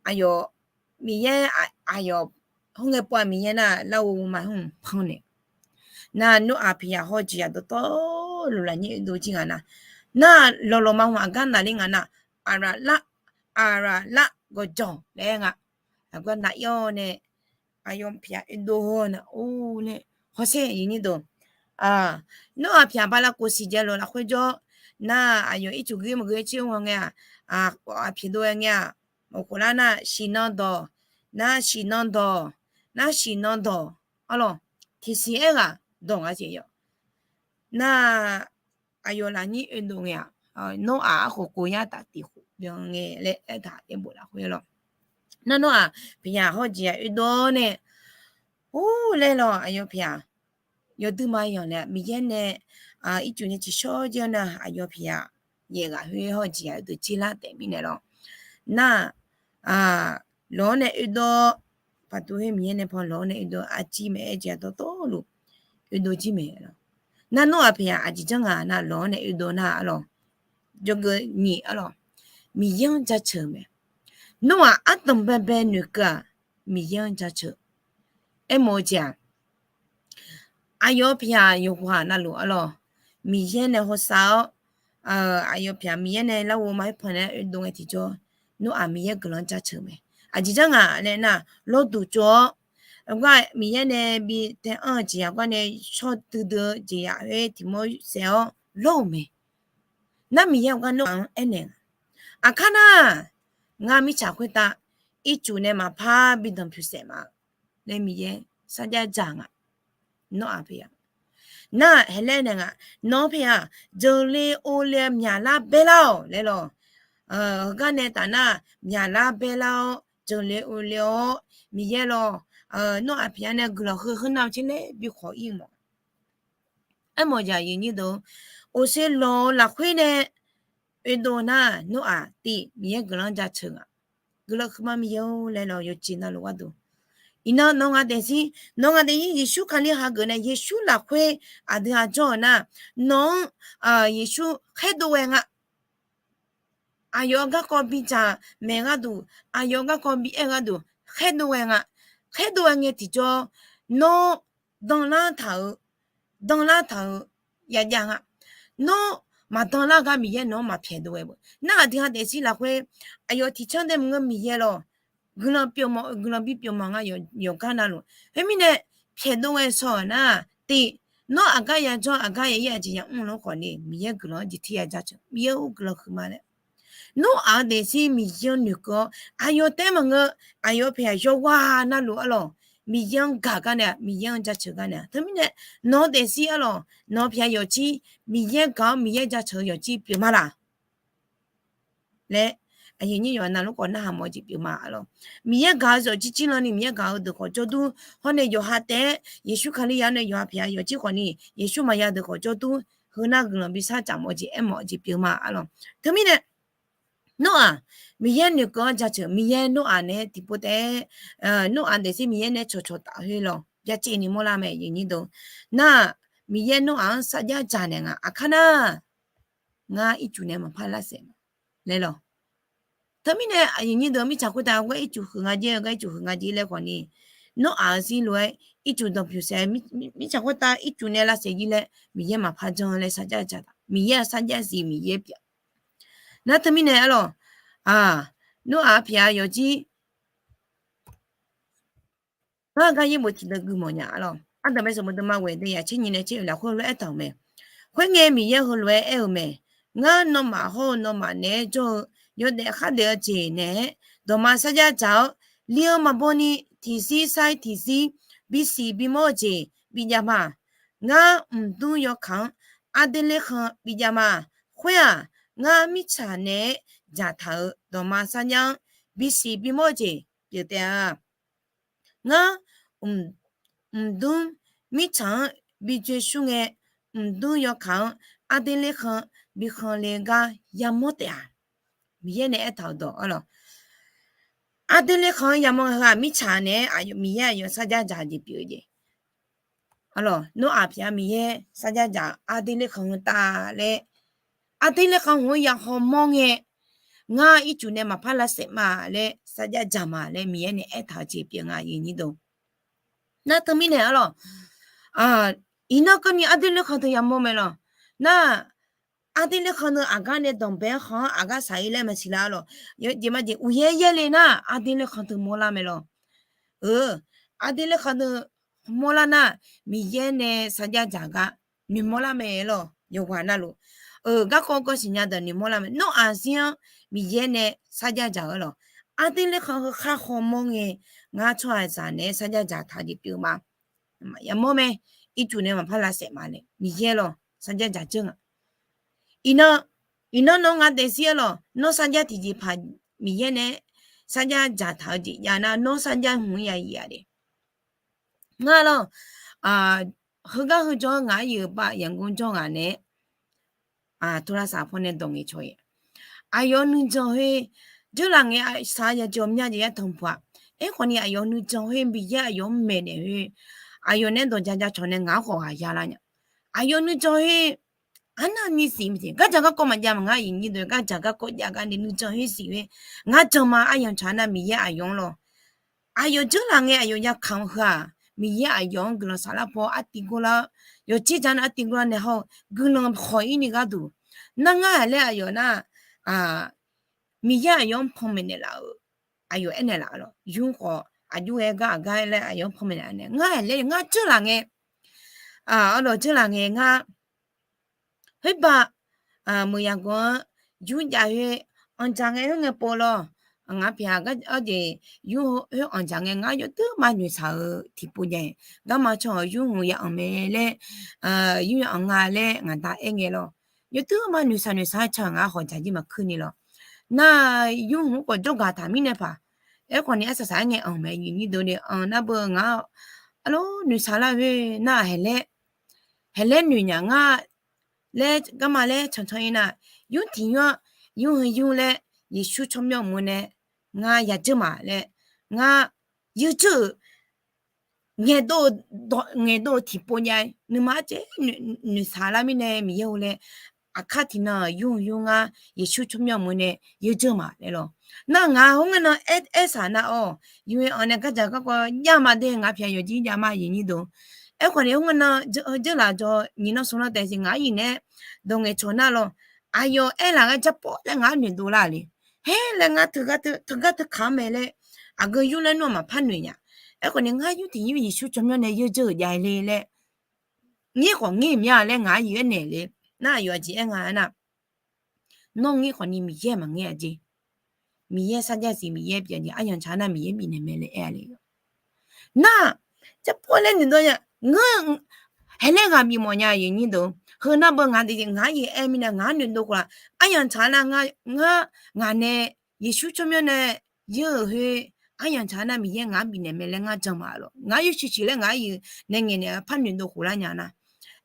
aqyawf, Miqyaer, aqyawf, hawr ngae pov-aq Miqyaer nar larghov ma hmq pan nae, nar Noraq pyaq hawr jeqzaq dawqtawvluf lafnyir oedov jir nga nar, nar lawqlawq ma hmq aqgar naqler nga nar, aqraf lar, aqraf lar gawqjawq laer nga. Aqgar nav-ir-awr nae, aqyawf pyaq oedov nar or laer hawsher iqnyir deuq. Noraq pyaq bala kof siqjaev lof lafkhoer jawr, nar aqyawf ircuf gui maqgui-aer tser-eu ngae-aq, aqpyaeq dov-aer ngae-aq, maqkhof lar nar siqnan dawq, nar siqnan dawq, nar siqnan dawq, arlawq, tiqsiq aerghaq dawq nga jeq yawq. Nar aqyawf lafnyir oedov ngae-aq, Noraq arkhof kof yar taf tiq khof byan ngae laer aertaq yaerbof lafkhoer lawr. Nar Noraq pyaq hawr jeqzaq oedov-awr nae, or laer lawr, aqyawf pyaq yawduima yanq nae Miqyaer nae ircuf nae ciqshawr jir-awr nar, aqyawf pyaq yaeq ghaq khoer hawr jeqzaq oedov jir lar taef mirnae lawr. Nar lawq-anr nae oedov, paqtuv khoer Miqyaer nae pan lawq-anr nae oedov arjir mae, aer jeq dawqtawvluf oedov jir mae lawr. Nar Noraq pyaq aqjeq janr ngaq nar lawq-anr nae oedov nar arlawq, jawrgeuf nyiq arlawq, Miqyaer-anr jaceuq mae. Noraq ardanq baebae noeqkeuv-aq, Miqyaer-anr jaceuq. Aermawf-eu jeq-aq, aqyawf pyaq yawqghaq navluf arlawq, Miqyaer nae hawsav-awr, aqyawf pyaq Miqyaer nae larghov ma-aer pan nae oedov ngae tiqjawr, Noraq Miqyaer guiqlanq-anr jaceuq mae. Aqjeq janr ngaq laer nar, lawrduq tsov-awr, gar Miqyaer nae bi tae anr-eu jeqzaq gar nae shawr duidui-eu jeqzaq khoer tiq mawr saef-awr lawr-euq mae. Nar Miqyaer-eu gar Noraq-anr aernaeq-a, aqkar nar, ngar mirtsaq khoertav ircuf nae maqpar bi danqpyuq saef ma laer Miqyaer sarjax dzaq nga. Nawr-aq paeq-a, nar haeq laer naeq nga, nawq-anr paeq-aq, jeuqle ovle-eu myaqlar baerlar-awq laer lawq. Heugar nae taf nar, myaqlar baerlar-awr jeuqle ovle-awr Miqyaer lawq, Nawr-aq paeq-a nae guiqlanq heu heu nar-eu tser laer bi khawq ir mawf. Aermawf-eu jeq aqyuif nyir deuq, oqse lawq-eu lafkhoer nae oedov nar, Nawr-aq tiv Miqyaer guiqlanq-anr jaceuq nga. Guiqlanq huiqma Miqyaer-or laer lawq, yawqjeq navluf gharduq. Iqnan nawq nga daefzir, nawq nga daefzir Yeqsur Kali hageuf nae Yeqsur lafkhoer aqdui-aq jawr-eu nar, nawq-anr Yeqsur khaerdov ghae nga. Aqyawf-euq garkawv bidzaq maeq gharduq, aqyawf-euq garkawv bi aer gharduq khaerdov ghae nga. Khaerdov ghae ngae tiqjawr, nawr danlar taq-euq, danlar taq-euq yajav nga. Nawr maqdanlar gar Miqyaer nawq-anr maqpyaeqdov ghae beu. Nar aqdui-aq daefzir lafkhoer aqyawf tiqcanr dae maqngeur Miqyaer lawq. Guiqlanq pyeufmawf-eu, guiqlanq bi pyeufmawf nga yawqgar navluf. Khoermirnae, pyaeqdov ghae shaw-euq nar, tiv, nawr aqgar yajawr, aqgar ya ir aqjeq yamr-eu khawf ni, Miqyaer guiqlanq-anr jeqtir ya jaceuq, Miqyaer-or guiqlanq huiqma laer. Nawr-aq-eu daefzir Miqyaer-anr noeqkeuv-awr, aqyawf taef-aer maqngeur, aqyawf paeq-aq yawqghaq navluf arlawq, Miqyaer-anr gaq gar nae, Miqyaer-anr jaceuq gar nae. Teumirnae, nawq-eu daefzir arlawq, nawq-eu paeq-aq yawqjir Miqyaer gaq-awr Miqyaer jaceuq-eu yawqjir pyeufma laq laer, Aqyuif aqnyir yawqha navluf khawf narhaq mawf-eu jeq pyeuf ma arlawq. Miqyaer gaq-eu zawqjir jir lan ni Miqyaer gaq-eu deuq khawf jawrdur, hawr nae yawqha taef-aer Yeqsur Kali ya nae yawqha pyaeq-a yawqjir khawf ni Yeqsur maqya deuq khawf jawrdur, heunar guiqlanq bi sharcaf mawf-eu jeq aermawf-eu jeq pyeuf ma arlawq. Teumirnae Noraq, Miqyaer noeqkeuv-anr jaceuq Miqyaer Noraq naeq-aer tiqpov taef-aer, Noraq daefzir Miqyaer nae cawqcawq taf khoer lawq byacaevni mawrlar mae aqyuif aqnyir deuq. Nar-aq, Miqyaer Noraq-anr sarjax dzaq naeq nga aqkar nar, ngar ircuf nae maqpar lavsaef ma laer lawq. Teumirnae aqyuif aqnyir deuq mirtsaq khoertav gar ircuf huiq nga jer-eu gar ircuf huiq nga jer laer khawf ni, Noraq-euq zir lof-aer ircuf danqpyuq saef, mirtsaq khoertav ircuf nae lavsaef jir laer Miqyaer maqpar janr laer sarjax dzaq taq. Miqyaer-euq sarjax siq Miqyaer pyeuf. Nar teumirnae arlawq, Noraq pyaeq-a yawqjir Ngar gar yaerbof tiqdeuv gui mawf nya arlawq. Ardanqbae sanqbof deuq ma ghoeq deuq yaqtser nyiq nae tser oeq lafkhoer lof-aer aertaq-euq mae. Khoerngae Miqyaer heulof-aer aer-eu mae. Ngar nawmaf hawr-eu nawmaf naeq-aer jawr-eu yawdaef khar daef-eu jeq naeq-aer dawqma sarjax dzaq-awr, li-eu maqbaw ni tiqzir sar-ir tiqzir bisiq bimawr-eu jeq bijav ma. Ngar mqdmr yawkaq-anr aqdui lerkhan bijav ma. Khoer-aq, ngar mirtsaq naeq-aer dzaqtaq-euq dawqma sarjax-anr bisiq bimawr-eu jeq pyeuf taef-a. Ngar mqdmr mirtsaq-anr bi dzoeqshur ngae, mqdmr yawkaq-anr aqdui lerkhan bi khanle gar yamawr taef-a. Miqyaer nae aertaq-euq dawq arlawq. Aqdui lerkhan-anr yamawr ngae heu-aq mirtsaq naeq-aer Miqyaer aqyawf sarjax dzaq jeq pyeuf-eu jeq. Arlawq, Noraq pyaeq-a Miqyaer sarjax dzaq aqdui lerkhan heu tav laer, aqdui lerkhan hmq-anr ya hawmawr ngae, ngar ircuf nae maqpar lavsaef ma laer sarjax dzaq ma laer Miqyaer nae aertaq-eu jeq pyeuf nga aqyuif aqnyir deuq. Nar teumirnae arlawq, iqnan keuvni aqdui lerkhan teu yamawr mae lawq. Nar aqdui lerkhan teu aqgar nae danqbae-anr khan-anr aqgar saq-ir laer maqsiq lar arlawq. Jeq ma jeq uqyaer yaerle nar aqdui lerkhan teu mawrlar mae lawq. Aqdui lerkhan teu mawrlar nar, Miqyaer nae sarjax dzaq gar noeqmawr lar mae lawq. Yawqghaq navluf, garkawv gawr siqnya deuq noeqmawr lar mae. Nawr-aq zir-anr Miqyaer nae sarjax dzaq-eu lawq. Aqdui lerkhan heu khar hawmawr ngae, ngar tsawrhaqzaq naeq-aer sarjax dzaqtaq jeq pyeuf ma. Yamawr mae, ircuf nae maqpar lavsaef ma laer Miqyaer lawq sarjax dzaq dzeur nga. Iqnan, iqnan nawr nga daefzir-aer lawq, nawr sarjax tiqjeqpaq Miqyaer nae sarjax dzaqtaq-eu jeq jav nar, nawr sarjax hmq-ir ya yif-a de. Ngar lawq, heugar heu jawr-anr ngaq-aer yeuq bav yaqgor jawr ghaq nae-aer, tuvlar saq paw nae dawq ngaeqcawq-ir. Aqyawf nuijan khoer dzeurlaf ngae, saq-eu yajawq mya jeq yar tanqpuq-aq. Aerkhawf ni aqyawf nuijan khoer Miqyaer aqyawf-anr maeqnaeq khoer, aqyawf nae dawq ja ja cawq nae ngaq-anr khawf ghaq ya lar nya. Aqyawf nuijan khoer arnavni siq maqsiq, gardzaq garkawv maqjav maqngar aqyuif aqnyir deuq, gardzaq garkawv jav gar nae nuijan khoer siq khoer, ngar jan ma. Aryanq tsaq nar Miqyaer aqyawf-anr lawq. Aqyawf dzeurlaf ngae aqyawf ya kamq heu-aq, Miqyaer aqyawf-anr guiqlanq saflar paw artiv gor lar, yawqjeq ja nae artiv gor lar nae hawr-eu guiqlanq khawq-ir ni gharduq, nar ngar-aq laer aqyawf nar, Miqyaer aqyawf-anr panmaeq naeqlaf-euq, aqyawf aernaeq laf lawq. Yur khawf aqjox ghae gar aqgar laer aqyawf-anr panmaeq naeq-a nae, ngar-aq laer ngar dzeurlaf ngae, arlawq dzeurlaf ngae ngar khoerbav, meuq yaqgawq-anr yur jav khoer, anqdzaq ngae khoer ngae pov lawr. Ngaq pyaeq-a gar jeq yur khoer anqdzaq ngae ngar yawdui ma noeqshaq-eu tiqpov jav-aer, garma can-awq yur hmq ya anq mae laer, yur ya anq nga laer ngaq da aer ngae lawr. Yawdui ma noeqshaq noeqshaq-aer can-eu ngar hawq dzaq jir maqkuir ni lawr. Nar yur hmq khawf jawrgaq taq mirnae paq. Aerkhawf ni arsaq saq-aer ngae anq mae aqyuif aqnyir deuq de anq nar beu ngar, arlawr noeqshaq lar khoer nar haeq laer, haeq laer noeq nya ngar laer garma laer cancan-ir nar, yur tiq yur-anr yur heu yur laer Yeqsur tsawrmyanr mq-eu nae ngar ya dzeur ma laer, ngar yur dzeur-euq ngaeqdov-eu tiqpov jav-aer nuima arcaer noeqshaq lar mirnae Miqyaer-eu laer, aqkar tiqnan yur heu yur ngar Yeqsur tsawrmyanr mq-eu nae yur dzeur ma laer lawr. Nar ngaq khoerngae nan aer saq nar-awq, yur-aer anq nae gardzaq garkawv jav ma de, ngaq pyaeq yawqjir jav ma aqyuif aqnyir deuq. Aerkhawf ni khoerngae nan dzeur laf dzaw nyiq nan smq nan taef siq ngaq-aer yif nae dawq ngaeqcawq nar lawr. Aqyawf aer laf gar jarpov laer ngaq-anr noeqdov lar le. Haer laer ngar teugar teu kaq-anr mae laer, aqgeu yur laer nmr-aq maqpar noeq nya. Aerkhawf ni ngar yur tiq yur Yeqsur tsawrmyanr nae yur dzeur-euq jav le laer, ngir khawf ngir mya laer ngaq-aer yif aernaeq le. Nar aqyawf aqjeq aer nga aernar, nawr ngir khawf ni Miqyaer maqngeur-a jeq. Miqyaer sarjax siq Miqyaer pyeuf-a jeq, aryanq tsaq nar Miqyaer bifnaeq mae laer aer-a le. Nar jarpov laer noeqdov nya ngeur, haeq laer ghaq bif mawf nya aqyuif aqnyir deuq. Heu nar beu ngaq deuq ngaq-aer yif aer mirnae ngaq-anr noeqdov khawf la, aryanq tsaq nar ngar, ngar ngaq nae Yeqsur tsawrmyanr nae yeur-euq khoer, aryamq tsaq nar Miqyaer ngaq-anr bifnaeq mae laer ngar jan ma lawq. Ngaq-anr yawshuif shuif laer ngaq-anr yuf nae ngaeqnaeq-eu par noeqdov khof lar nya nar,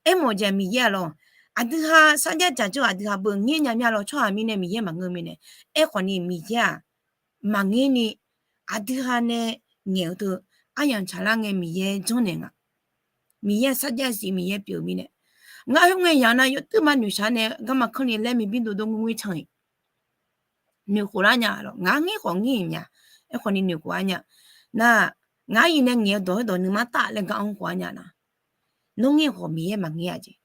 aermawf-eu jeq Miqyaer-a lawq. Aqdui ha sarjax dzaq jawr-eu aqdui ha beu ngaer nya mya lawq. Tsawrhaq mirnae Miqyaer maqngeur mirnae. Aerkhawf ni Miqyaer-aq maqngaer ni, aqdui ha nae ngaeq-eu teu aryamq tsaqlar ngae Miqyaer janrnaeq nga. Miqyaer sarjax zif Miqyaer pyeuf-eu mirnae. Ngar khoerngae yaq nar yawduirma noeqshaq nae garma kanr ni laer miqbir dovdov ngeur ngeur can-iq noeqkhof lar nya lawq. Ngar ngaer khawf ngaer-iq mya. Aerkhawf ni noeqkhof-ar nya. Nar, ngar iq nae ngaeq-eu dawq-aer dawq nuima taf laer gar anr khof-ar nya nar, nawr ngaer khawf Miqyaer maqngaer-a jeq.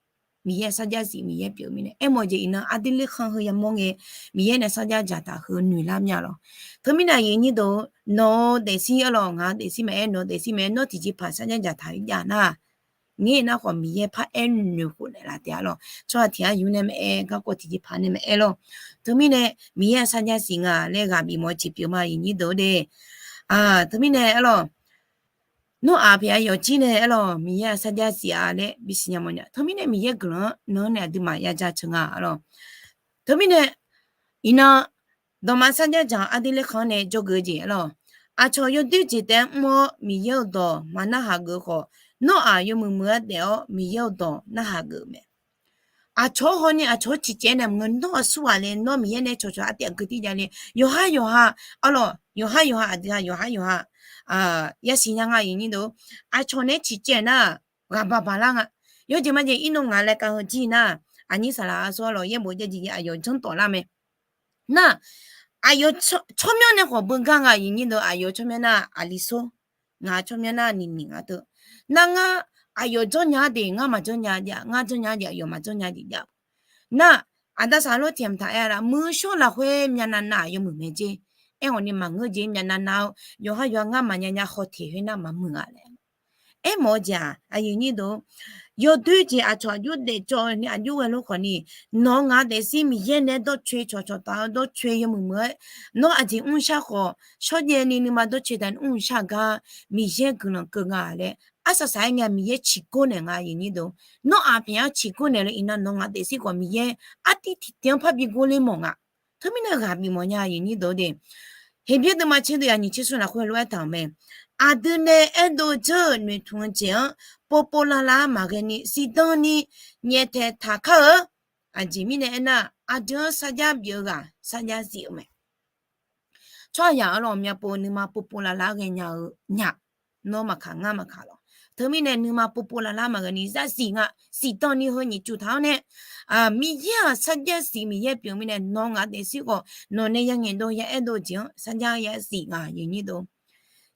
Miqyaer sarjax zif Miqyaer pyeuf-eu mirnae. Aermawf-eu jeq iqnan aqdui lekhanq heu yamawr ngae, Miqyaer nae sarjax dzaqtaq heu noeqlar mya lawq. Teumirnae aqyuif nyir deuq-or, nawq-eu daefzir-ar lawq, ngaq-eu daefzir maqaer, nawq-eu daefzir maqaer, nawr tiqjeqpaq sarjax dzaqtaq-eu jav nar, ngaer nar khawf Miqyaer paraer noeqkhof naeqlaf taef-a lawq. Tsawrhaq tiq ghaq yur nae maqaer, garkawv tiqjeqpaq nae maqaer lawq. Teumirnae Miqyaer-aq sarjax zif nga laer ghaq bifmawf-eu jeq pyeuf ma aqyuif nyir deuq-or de. Teumirnae-ar lawq, Noraq pyaeq-a yawqjir nae-ar lawq, Miqyaer-aq sarjax zif-a laer bisiq nya mawf nya. Teumirnae Miqyaer guiqlanq-anr nan-anr nae aqduimaf ya jaceuq nga-ar lawq. Teumirnae iqnan dawqma sarjax dzaq-eu aqdui lekhanq-anr nae dzawgeuf-eu jeq-ar lawq, aqcawq yawdoer jeq taef-aer mr-awr Miqyaer-euq dawq maq narhaq geuf khawf, Noraq yawmuiq muiq-aer daef-awr Miqyaer-euq dawq narhaq geuf-eu mae. Aqcawq-anr hawni aqcawq-anr ciqcaev nae maqngeur, nawr aqsur ghaq le, nawr Miqyaer nae cawqcawq artaef aqgeu tir jav le, yawqhar yawqha-ar lawq, yawqhar yawqha aqdui ha yawqhar yawqha yasiq nya nga aqyuif nyir deuq-or. Aqcawq nae ciqcaev nar ghaq baq baq lar nga. Yawjeq majeq irnov ngaq laer kav heu jir nar, aqnyir saqlaq aqsur-ar lawq, yaerbof jav jeq aqyawf janr tawf lar mae. Nar, aqyawf tsawrmyanr nae khawf beugar nga aqyuif nyir deuq, aqyawf tsawrmyanr nar aqli sor, ngaq tsawrmyanr nar niq niq nga teu. Nar ngar aqyawf janrnya-ar de, ngar maqjanrnya jav, ngar janrnya-ar jeq aqyawf maqjanrnya jeq jav. Nar, aqda saqlor tiq yamq taq aer-a lar, muiq-eu shawr lafkhoer myavnav nav-aq yawmuiq mae jer. Aerkhawf ni maqngeur jeq myavnav nav-eu yawqhar yawqha ngar maqnya nya khawf teq khoer nar maqmuiq-a laer. Aermawf-eu jeq-aq aqyuif nyir deuq-or, yawdoer jeq aqcawq aqjox daefcawv ni aqjox ghae lor khawf ni, nawq-eu ngaq daefzir Miqyaer nae dawrcoeni cawqcawq taf-eu dawrcoeni yawmuiq muiq-aer, nawr aqjeq mrshar khawf shawrjaev ni nuima dawrcoeni taf-aer mrshar gar Miqyaer guiqlanq keuv nga laer arsaq saq-aer ngae Miqyaer ciqgor naeq nga aqyuif nyir deuq-or. Nawr-aq pyaeq-anr ciqgor naeq le iqnan nawq-eu ngaq daefzir khawf Miqyaer artiv tiqtaev-anr parbi gor ler mawf nga. Teumirnae ghaq bifmawf nya aqyuif nyir deuq-or de. Heqbyaer deuvma tser deuq yaq nyiq tser smr lafkhoer lof-aer taq-euq mae. Aqdui nae aerdov dzeur-euq noeqtmq-eu jeq-anr povpov lavlav-aer maqghae ni siqdan ni nyaeftaeq taq kar-eu. Aqjeq mirnae aernar, aqdui-anr sarjax bif-eu ghaq sarjax zif-eu mae. Tsawrhaqzaq-ar lawq, myavpov nuima povpov lavlav-aer ghaenya-eu nya. Nawr maqkaq ngar maqkaq lawq. Teumirnae nuima povpov lavlav maqghae ni zarzif nga. Siqdan ni heu nyiq cuf taq-awr nae, Miqyaer-aq sarjax zif Miqyaer pyeuf-eu mirnae nawq-eu ngaq daefzir khawf nawq nae yangaeq dov ya aerdov-eu jeq-anr sarjax ya zif nga aqyuif nyir deuq-or.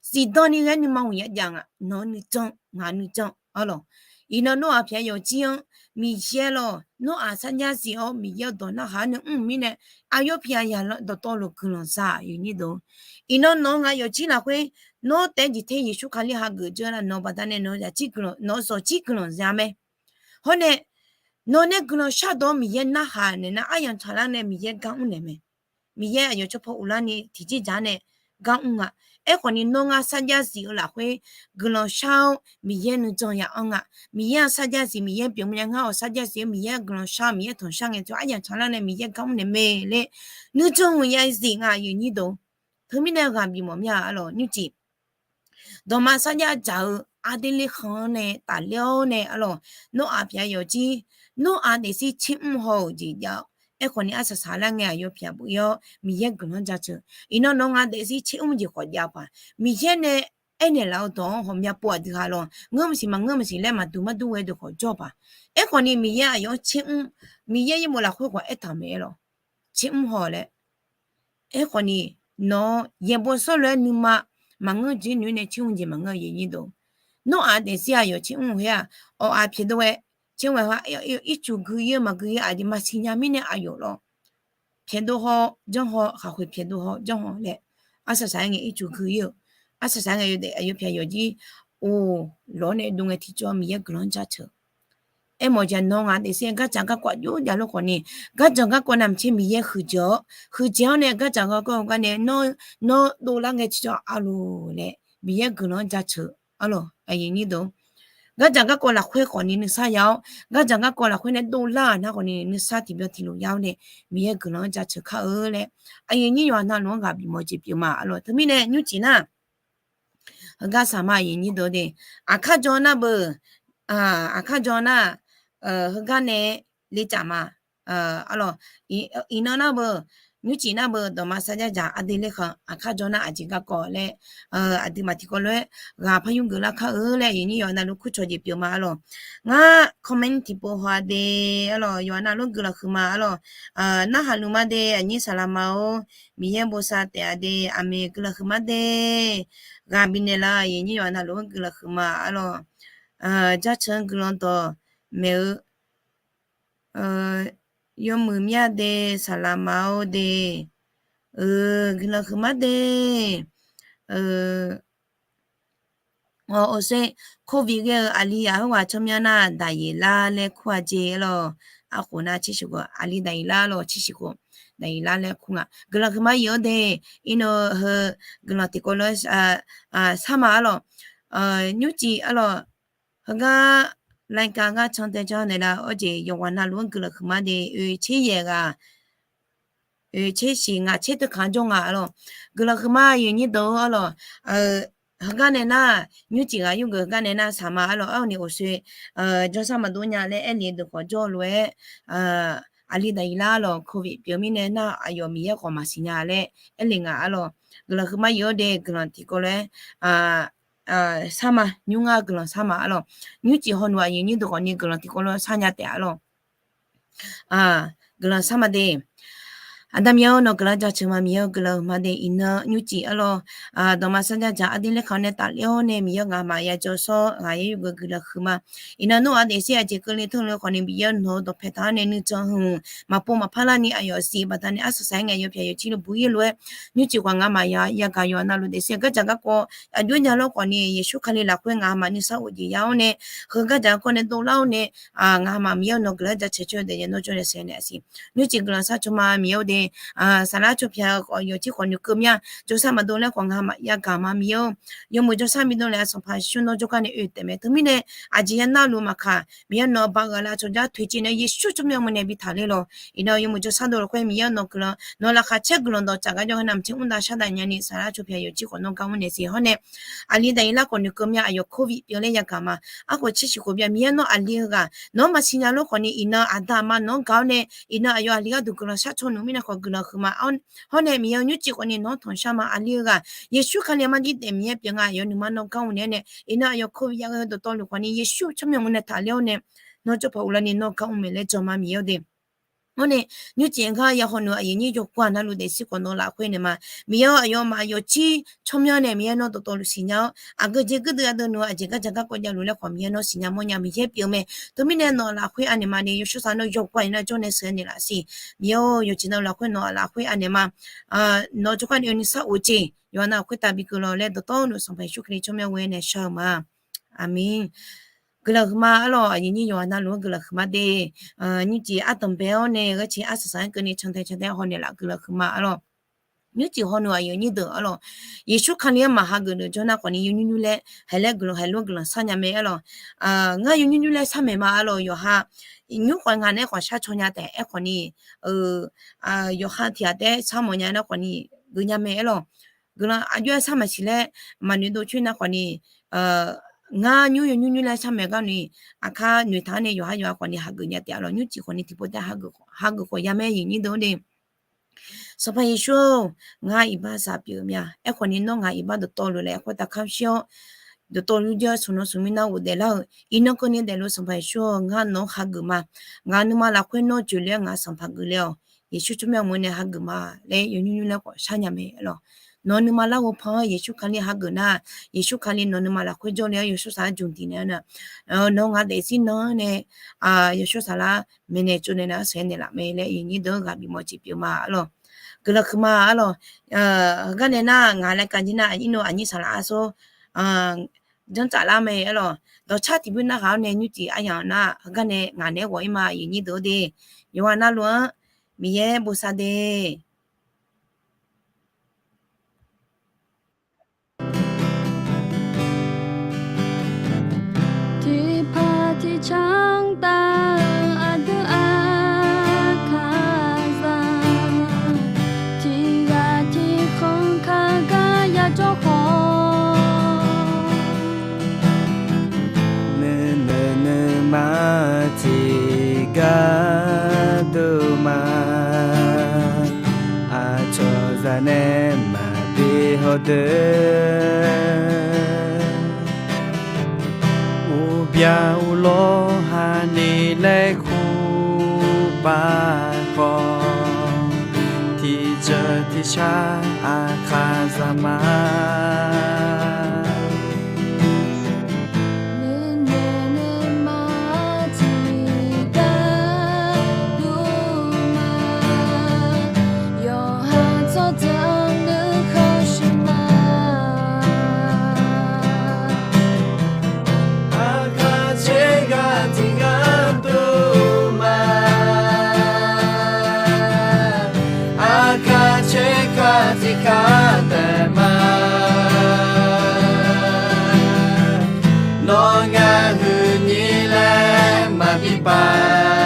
Siqdan ni ghae nuima ghoeq ya jav nga. Nawq-eu nuijan ngaq nuijan-ar lawq. Iqnan Noraq pyaeq-a yawqjir-anr Miqyaer lawq, Noraq sarjax zif-awr Miqyaer-eu dawq narhaq-awr nae mr-euq mirnae, aqyawf pyaeq-a yaq dawqtawvluf guiqlanq za aqyuif nyir deuq-or. Iqnan nawq-eu ngaq yawqjir lafkhoer nawr taef-aer jeq ter Yeqsur Kali hageuf dzeur nar nawq-eu baqdanae nawq-eu zaqjir guiqlanq, nawq-eu zawqjir guiqlanq za mae. Hawr nae nawq nae guiqlanq shardawq-awr Miqyaer narhaq naeq nar aryamq tsaqlar nae Miqyaer gar mr naeq mae. Miqyaer aqyawf tsawrpawf uvlar ni tiqjeq dzaq nae gar mr nga. Aerkhawf ni nawr ngar sarjax zif-eu lafkhoer guiqlanq shar-awr Miqyaer nuijan ya anr nga. Miqyaer-aq sarjax zif Miqyaer pyeuf mirnae ngar-awq sarjax zif-awr Miqyaer guiqlanq shar-awr Miqyaer tanqshar ngae teu aryamq tsaqlar nae Miqyaer gar mr naeq mae laer nuijan-euq ya zif nga aqyuif nyir deuq-or. Teumirnae ghaq bifmawf mya-ar lawq nymrcif dawqma sarjax dzaq-eu aqdui lekhanq-anr nae tafler-awr nae-ar lawq, Noraq pyaeq-a yawqjir, Noraq daefzir tser mr haw-euq jeq jav-awr aerkhawf ni arsaq saqlar ngae aqyawf pyaeq buf-ir-awr Miqyaer guiqlanq-anr jaceuq. Iqnan nawq-eu ngaq daefzir tser mr jeq khawf jav paq. Miqyaer nae aernaeq laf-eu dawq-anr ghawqmya pov aqdui ha lawq, ngeur maqsiq maqngeur maqsiq laer maqduq maqdur ghae deuq khawf jawr paq. Aerkhawf ni Miqyaer aqyawf-anr tser mr, Miqyaer yaerbof lafkhoer khawf aertaq-euq mae-ar lawq, tser mr haw laer. Aerkhawf ni nawq-eu yaeqbawq sawrlof-aer nuima maqngeur jeq noeq nae tser mr jeq maqngeur aqyuif nyir deuq-or. Nawr-aq daefzir aqyawf tser mr-eu khoer-aq, awq-aq pyaeqdov ghae tser mr ghae ha, ircuf gui-ir-eu maqgui-ir aqjeq maqsiq nya mirnae aqyawf lawq pyaeqdov haw janr haw, khaqkhoeq pyaeqdov haw janr haw laer arsaq saq-aer ngae ircuf gui-ir-eu, arsaq saq-aer ngae yawdaef aqyawf pyaeq yawqjir, or, lawq-awr nae dov ngae tiqjawr Miqyaer guiqlanq-anr jaceuq. Aermawf-eu jeq nawq-eu ngaq daefzir gardzaq garkawv aqjox jav lor khawf ni, gardzaq garkawv navmaqtser Miqyaer huiqdzaeq-awr, huiqdzaeq-awr nae gardzaq garkawv gar nae nawr dovlar ngae tiqjawr arlor laer Miqyaer guiqlanq-anr jaceuq arlawq aqyuif nyir deuq-or. Gardzaq garkawv lafkhoer khawfni nuisar ya-awr, gardzaq garkawv lafkhoer nae dovlar-euq nar khawfni nuisar tiqbyan tiqlof ya-awr nae, Miqyaer guiqlanq-anr jaceuq kar-eu laer, aqyuif nyir yawqha navluf-anr ghaq bifmawf jeq pyeuf-ma arlawq. Teumirnae nymrcif nar, heugar saqma aqyuif nyir deuq de, aqkar jan nar beu, aqkar jan nar, heugar nae lecaf ma. Arlawq, iqnan nar beu, nymrcif nar beu, dawqma sarjax dzaq aqdui lerkhanq aqkar jan nar aqjeq garkawv laer, aqduimaf tiqkawv lof-aer ghaq par yur geuflar kar-eu laer aqyuif nyir yawqha navluf kurcawq jeq pyeuf-ma arlawq. Ngar comment tiqpov haw-a de arlawq, yawqha navluf-anr guiqlanq huiqma arlawq. Narhaq luf ma de aqnyir saqlaqma-or, Miqyaer bosav taef-a de, aqmeq guiqlanq huiqma de. Ghaq bifnaeq laf aqyuif nyir yawqha navluf-anr guiqlanq huiqma arlawq. Jarceuq-anr guiqlanq dawq maeq-eu yawmuiq mya de, saqlaqma-or de, guiqlanq huiqma de. Awqshoer, covid ghae-eu aqli yaq heughaq tsawrmyanr nar daqyeq lar laer kur-a jeq arlawq. Arkhof nar tsir siq khof aqli daqyeq lar arlawq, tsir siq khof daqyeq lar laer kur nga. Guiqlanq huiqma yaf-awr de, iqnan heu guiqlanq tiqkawv lof-aer sar ma arlawq. Nymrcif arlawq, heugar รายการ gar cantae janr naeqlaf-awr jeq yawqghaq navluf-anr guiqlanq huiqma de, oeq tser yaeq ghaq, oeq tser siq ngaq tser teu kaq-anr jawr nga arlawq. Guiqlanq huiqma aqyuif nyir deuq arlawq. Heugar nae nar, nymrcif ghaq yurgeuf heugar nae nar saqma arlawq. Arni awqshoer, jawrsar maqdov nya laer aerle deuq khawf jawr-eu lof-aer, aqli daqyeq lar arlawq, covid pyeuf mirnae nar aqyawf Miqyaer khawf maqsiq nya laer aerle nga arlawq. Guiqlanq huiqma yaf-awr de, guiqlanq tiqkawv lof-aer sar ma, nymr ngar guiqlanq sar ma arlawq. Nymrcif hawluf aqyuif nyir deuq khawfni guiqlanq tiqkawv lof-aer sar nya taef arlawq. Guiqlanq sar ma de. Aqda Miqyaer-or, nawq guiqlanq jaceuq ma. Miqyaer-or, guiqlanq huiqma de. Iqnan nymrcif arlawq, dawqma sarjax dzaq aqdui lerkhanq nae tafler-awr nae Miqyaer ngaqma ya jawrshawr ghaq yaer yurgeuf guiqlanq huiqma. Iqnan nawr-aq daefzir aqjeq keuvle teurle khawfni Miqyaer-or, nawq-eu dawqpae taq-awr nae nuijan hmq maqpov maqpar larni aqyawf siq baqdanae arsaq saq-aer ngae yawpyaq yawjir luf buq-ir lof-aer nymrcif khawf ngaqma ya yagaq yawqha navluf daefzir gardzaq garkawv aqjox nya lawr khawfni Yeqsur Kali lafkhoer ngaqma nuisar of jeq ya-awr nae, heu gardzaq garkawv nae dovlar-awr nae, ngaqma Miqyaer-or, nawq guiqlanq jaceuq coer daef ya nawr jawr nae saeq naeq aqsiq. Nymrcif guiqlanq sar caw ma Miqyaer-or de. Saflar caw pyaq-eu khawf yawqjir khawf noeqkeuv mya, jawrsar maqdov laer khawf ngaqma yagaq ma Miqyaer-or. Yawmuiq jawrsar Miqdov laer Sanqpaq Yeqsur nawr jawrgar nae oe taef mae. Teumirnae aqjeq ya navluf maqkaq Miqyaer nawq-eu baq ghaq lar cawqjar toeqciv nae Yeqsur tsawrmyanr mawr nae bi taqler lawq. Iqnan yawmuiq jawrsar dov lafkhoer Miqyaer nawq guiqlanq nawq laqkhaq caer guiqlanq dawq tsaf gar jawr-aer navmaqtser mr dav shar dav nyani saflar caw pyaq yawqjir khawf nawr gar mr naeq siq hawr nae aqli daqyeq lar khawf noeqkeuv mya aqyawf covid pyeuf laer yagaq ma. Arkhof tser siq khof bya Miqyaer nawr aqli heughaq nawq-anr maqsiq nya lor khawfni iqnan aqda aqma nawq-anr gaq-awr nae iqnan aqyawf aqli gharduq guiqlanq shar caw nmr mirnae khawf guiqlanq huiqma. Hawr nae Miqyaer-or, nymrcif khawfni nawq-anr tanqshar ma. Aqli heughaq Yeqsur Kali-aq marjir daef Miqyaer pyeuf nga aqyawf nuima nawr gar mr naeq-awr nae iqnan aqyawf covid ya ghae-eu dawqtawvluf khawfni Yeqsur tsawrmyanr mawr nae taqler-awr nae nawr jawrpaq uvlanni nawr gar mr mae laer jan ma Miqyaer-or de. Hawr nae nymrcif gar ya hawluf aqyuif nyir yawqghaq navluf daefzir khawf nawq lafkhoer naeq ma. Miqyaer-or, aqyawfmaf yawqjir tsawrmyanr nae Miqyaer nawr dawqtawvluf siqnya-awr aqgeujeq guirdeuv ardeuv nmr-eu aqjeq gardzaq garkawv javluf laer khawf Miqyaer nawr siqnya mawrnya Miqyaer pyeuf mae. Teumirnae nawq lafkhoer anaeq ma ni yawshawr saq nawr yawqghaq nar jawr nae sheuq-aer naeq laf siq. Miqyaer-or, yawqjeq navluf lafkhoer nawq lafkhoer anaeq ma. Nawq jawrgar nae nuisar of jeq yawqha navluf khoertav bi keuv lawq laer dawqtawvluf Sanqpaq Yeqsur Kali tsawrmyanr ghoe-aer nae shar-eu ma. Aqmeq. Guiqlanq huiqma arlawq, aqyuif nyir yawqha navluf-anr guiqlanq huiqma de. Nymrcif ardanqbae-awr nae ghae cae arsaq saq-aer keuvni cantae cantae haw naeqlaf guiqlanq huiqma arlawq. Nymrcif hawluf aqyuif nyir deuq arlawq, Yeqsur Kali-anr maqhageuf deuq jawr nar khawfni yawnymr nymr laer haeq laer guiqlanq haeq lof-aer guiqlanq shar nya mae arlawq. Ngar yawnymr nymr laer shar maeq ma arlawq, yawqha nymr khawf ngaq nae khawf shar caw nya taef-aer khawfni, yawqha tiq ghaq taef-aer shar mawf nya nar khawfni geuf nya mae arlawq. Guiqlanq aqjox-aer shar maqsiq laer maqnoeq dov coer nar khawfni, ngar nymr yawnymr nymr laer shar maeq gar ni, aqkar noeqtaq-anr nae yawqha yawqha khawfni hageuf nya taef arlawq. Nymrcif khawfni tiqpov taef hageuf khawf hageuf khawf ya mae yawnymr deuq-anr de. Sanqpaq Yeqsur-or, ngar iqbax saq pyeuf mya. Aerkhawfni nawr ngaq iqbax dawqtawvluf laer khoertav kamq shir-awr, dawqtawvluf jawr-eu smq nan smq mirnav ghofdaef lar-euq iqnan keuvni daefluf Sanqpaq Yeqsur-or, ngar nawq-anr hageuf ma. Ngaq nuima lafkhoer nawr joeqle-awr ngaq sanqpaq geufle-awq. Yeqsur tsawrmyanr mawr nae hageuf ma laer yawnymr nymr laer khawf shar nya mae arlawq. Nawq nuima larghov pan-anr Yeqsur Kali hageuf nar, Yeqsur Kali nawq nuima lafkhoer jawrle-awr yawshawr saq-aer jmq diq naeq-awr nar, nawq ngaq daefzir nan-anr nae yawshawr saqlar maeqnaeq tsovnaeq nar-anr saeqnaeq laf mae laer yawnymr deuq-anr ghaq bifmawf jeq pyeuf ma arlawq. Guiqlanq huiqma arlawq. Heugar nae nar ngaq laer kajir nar aqnyir nor aqnyir saqlaq arsor janrtsaf lar mae arlawq. Dawqcar tiqbymr narhaq-awr nae nymrcif aryamq nar heugar nae ngaq naeq-aer ghawq-ir ma yawnymr deuq-or de. Yawqha navluf-anr Miqyaer bosav de. gardov ma. Aqcawq zaq nae maqbi hawdeuq. Uqbyaq uqlawr haqni laer kur pav khawf, tiqjeuq tiqshar aqkaq zaq ma. Nuinoeq nuima tiqgar dov ma. Yawqha tsawrjeuq nuikhanr shuir ma. Aqkaq tsergar tiqgar dov ma. Aqkaq tsergar tiqgar taef ma. Nawr ngar huiqni laer maqbi pav